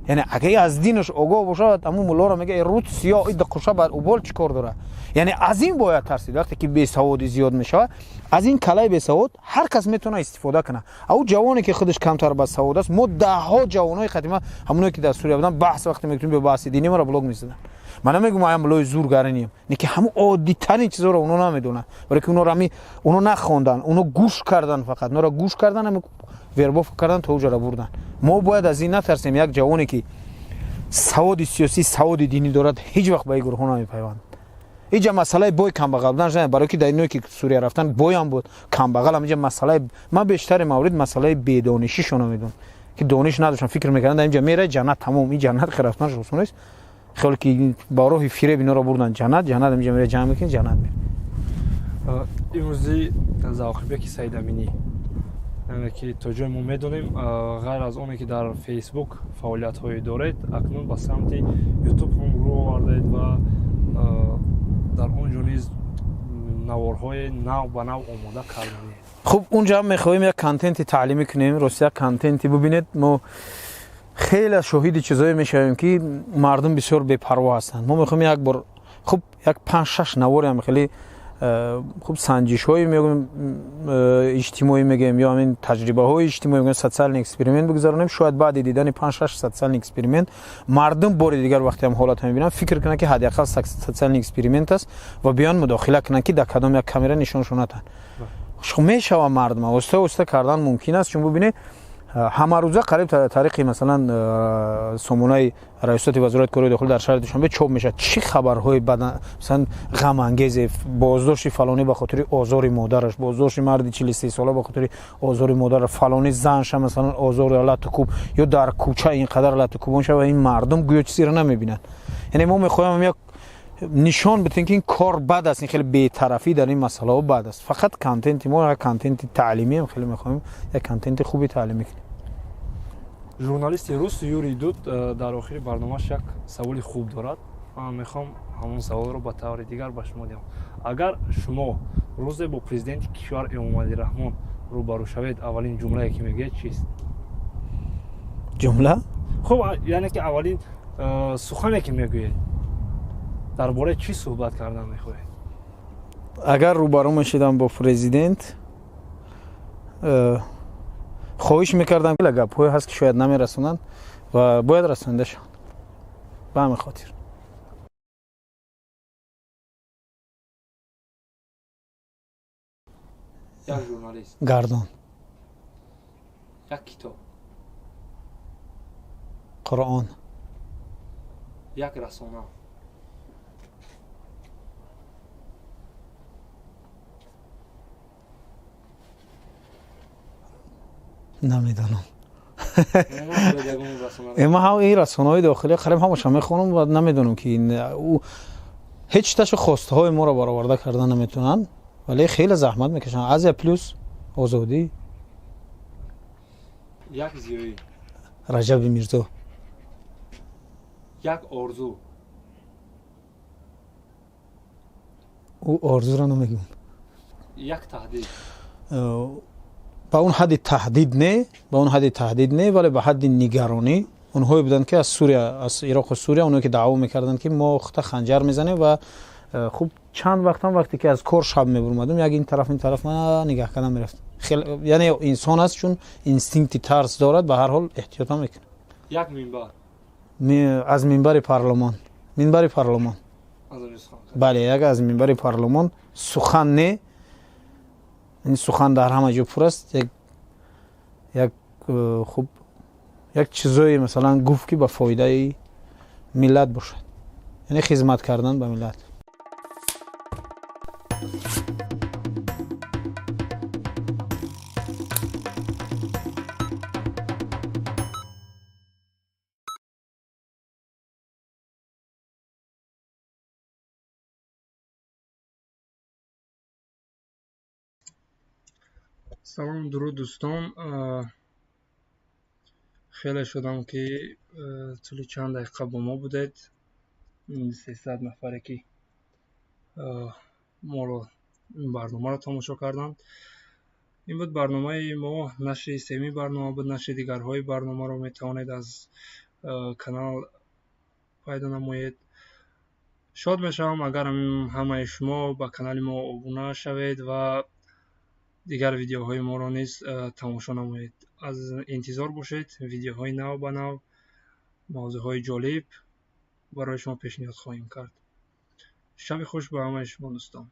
Яъне агар аз динаш огоҳ бошад, ҳамун муллоро мега рут сиёҳ ида қуша бар убол чӣ кор дорад? Яъне аз ин бояд тарсид. Вақте ки бесаводӣ зиёд мешавад, аз ин калаи бесавод ҳар кас метавонад истифода кунад. Ав ҷавоне ки худаш камтар ба савод аст, мо даҳҳо ҷавонои қадима, ҳамоное ки дар Сурия буданд, баҳс вақте мекунем бо баҳси динӣ маро блок мезаданд. Ман намегӯям аям муллои зургаринием, не ки ҳамун оддитарин чизҳоро оно намедонанд, барои ки онро ҳами оно нахонданд, оно гӯш карданд, фақат онро гӯш карданд, ҳами вербовка карданд, то уҷара бурданд. Мо бояд аз ин натарсем. Як ҷавоне ки саводи сиёсӣ, саводи динӣ дорад, ҳеҷ вақт ба ин гурӯҳҳо намепайвандад. Инҷа масъалаи бой камбағал будан, барои ки дар иное ки Сурия рафтан боям буд, камбағалам. Инҷа масъалаи ман бештари маврид масъалаи бедонишишонро медонам, ки дониш надоштан, фикр мекарданд дар инҷа мерай ҷаннат тамом. Ин ҷаннат ки рафтанаш осон нест. Хеле ки ба роҳи фиреб инора бурдан ҷаннат, ҷаннат инҷа мерай ҷамъ мекунӣ, ҷаннат мерай. Имрӯзи Завқибеки Саидаминӣ, яъне ки то ҷое мо медонем, ғайр аз оне ки дар Фейсбук фаъолиятҳое доред, акнун ба самти Ютуб ҳам рӯ овардаед ва дар он ҷо низ наворҳои нав ба нав омода кардаед. Хуб, унҷа ҳам мехоҳем як контенти таълимӣ кунем. Рости як контенти бубинед, мо хеле шоҳиди чизое мешавем, ки мардум бисёр бепарво ҳастанд. Мо мехоҳем як бор, хуб, як 5-6 наворе ҳам хеле хуб санҷишҳое мегӯем, иҷтимоӣ мегӯем, ё ҳамин таҷрибаҳои иҷтимоӣ мегӯем, социальный эксперимент бигузаронем. Шояд баъди дидани 5-6 социальный эксперимент мардум бори дигар вақте ҳам ҳолатро мебинанд, фикр кунанд, ки ҳадди ақал социальный эксперимент аст ва биён мудохила кунанд, ки дар кадом як камера нишоншон натаҳанд. Мешава мардума оҳиста оҳиста кардан мумкин аст, чун бубинед, ҳамарӯза қариб тариқи масалан сомонаи раёсати вазорати корҳои дохилӣ дар шаҳри Душанбе чоп мешавад чӣ хабарҳои масалан ғамангезе: боздошти фалонӣ ба хотири озори модараш, боздошти марди 43сола ба хотири озори модараш, фалонӣ занша масалан озори латукуб ё дар кӯча ин қадар латукубон шава. Ин мардум гӯё чизеро намебинанд. Яъне мо мехоҳем як нишон бидем, ки ин кор бад аст, ин хеле бетарафӣ дар ин масъалаҳо бад аст. Фақат контенти мо як контенти таълимием, хеле мехоҳем як контенти хуби таълимӣ кунем. Журналисти рус Юрий Дуд дар охири барномааш як саволи хуб дорад. Ман мехоҳам ҳамон саволро ба таври дигар ба шумо диҳам. Агар шумо рӯзе бо президенти кишвар Эмомалӣ Раҳмон рӯбарӯ шавед, аввалин ҷумлае ки мегӯяд чист? Ҷумла? Хуб, яъне ки аввалин сухане ки мегӯед, дар бораи чӣ суҳбат кардан мехоҳед? Агар рӯбарӯ мешидам бо президент, хоҳиш мекардам, гапҳое ҳаст, ки шояд намерасонанд ва бояд расонида шаванд. Ба ҳамин хотир. Як журналист. Гардон. Як китоб. Қуръон. Як расона. Намедонам. Ман ин расонаҳои дохилӣ қариб ҳамаша мехонам ва намедонам, ки ҳеҷ ташу хостаҳои моро бароварда карда наметавонанд, вале хеле заҳмат мекашанд. Азия Плюс, Озодӣ. Як зиёӣ. Раҷаби Мирзо. Як орзу. Ӯ орзуро намегӯям. Як таҳдид. Ба он ҳадди таҳдид не, ба он ҳадди таҳдид не, вале ба ҳадди нигаронӣ. Онҳое буданд, ки аз Сурия, аз Ироқу Сурия, онҳое ки даъво мекарданд, ки мо хута ханҷар мезанем. Ва хуб, чанд вақтам вақте ки аз кор шаб мебурмадам, як ин тараф, ин тараф ма нигаҳ кардан мерафтам. Яъне инсон аст, чун инстинкти тарс дорад, ба ҳар ҳол эҳтиётам мекунад. Як минбар. Аз минбари парлумон, минбари парлумон, бале, як аз минбари парлумон сухан не, ин сухан дар ҳама ҷо пур аст, як хуб як чизое масалан гуфт, ки ба фоидаи миллат бошад, яъне хизмат кардан ба миллат. Салом, дуруд, дӯстон. Хеле шудам, ки тӯли чанд дақиқа бо мо будед. 300 нафаре, ки моро ин барномаро тамошо карданд. Ин буд барномаи мо, нашри сеюми барнома буд. Нашри дигарҳои барномаро метавонед аз Канал пайдо намоед. Шод мешавам, агар ҳамаи шумо ба канали мо обуна шавед ва дигар видеоҳои моро низ тамошо намоед. Аз интизор бошед видеоҳои нав ба нав, мавзӯъҳои ҷолиб барои шумо пешниҳод хоҳем кард. Шаби хуш ба ҳамаи шумо, дӯстон.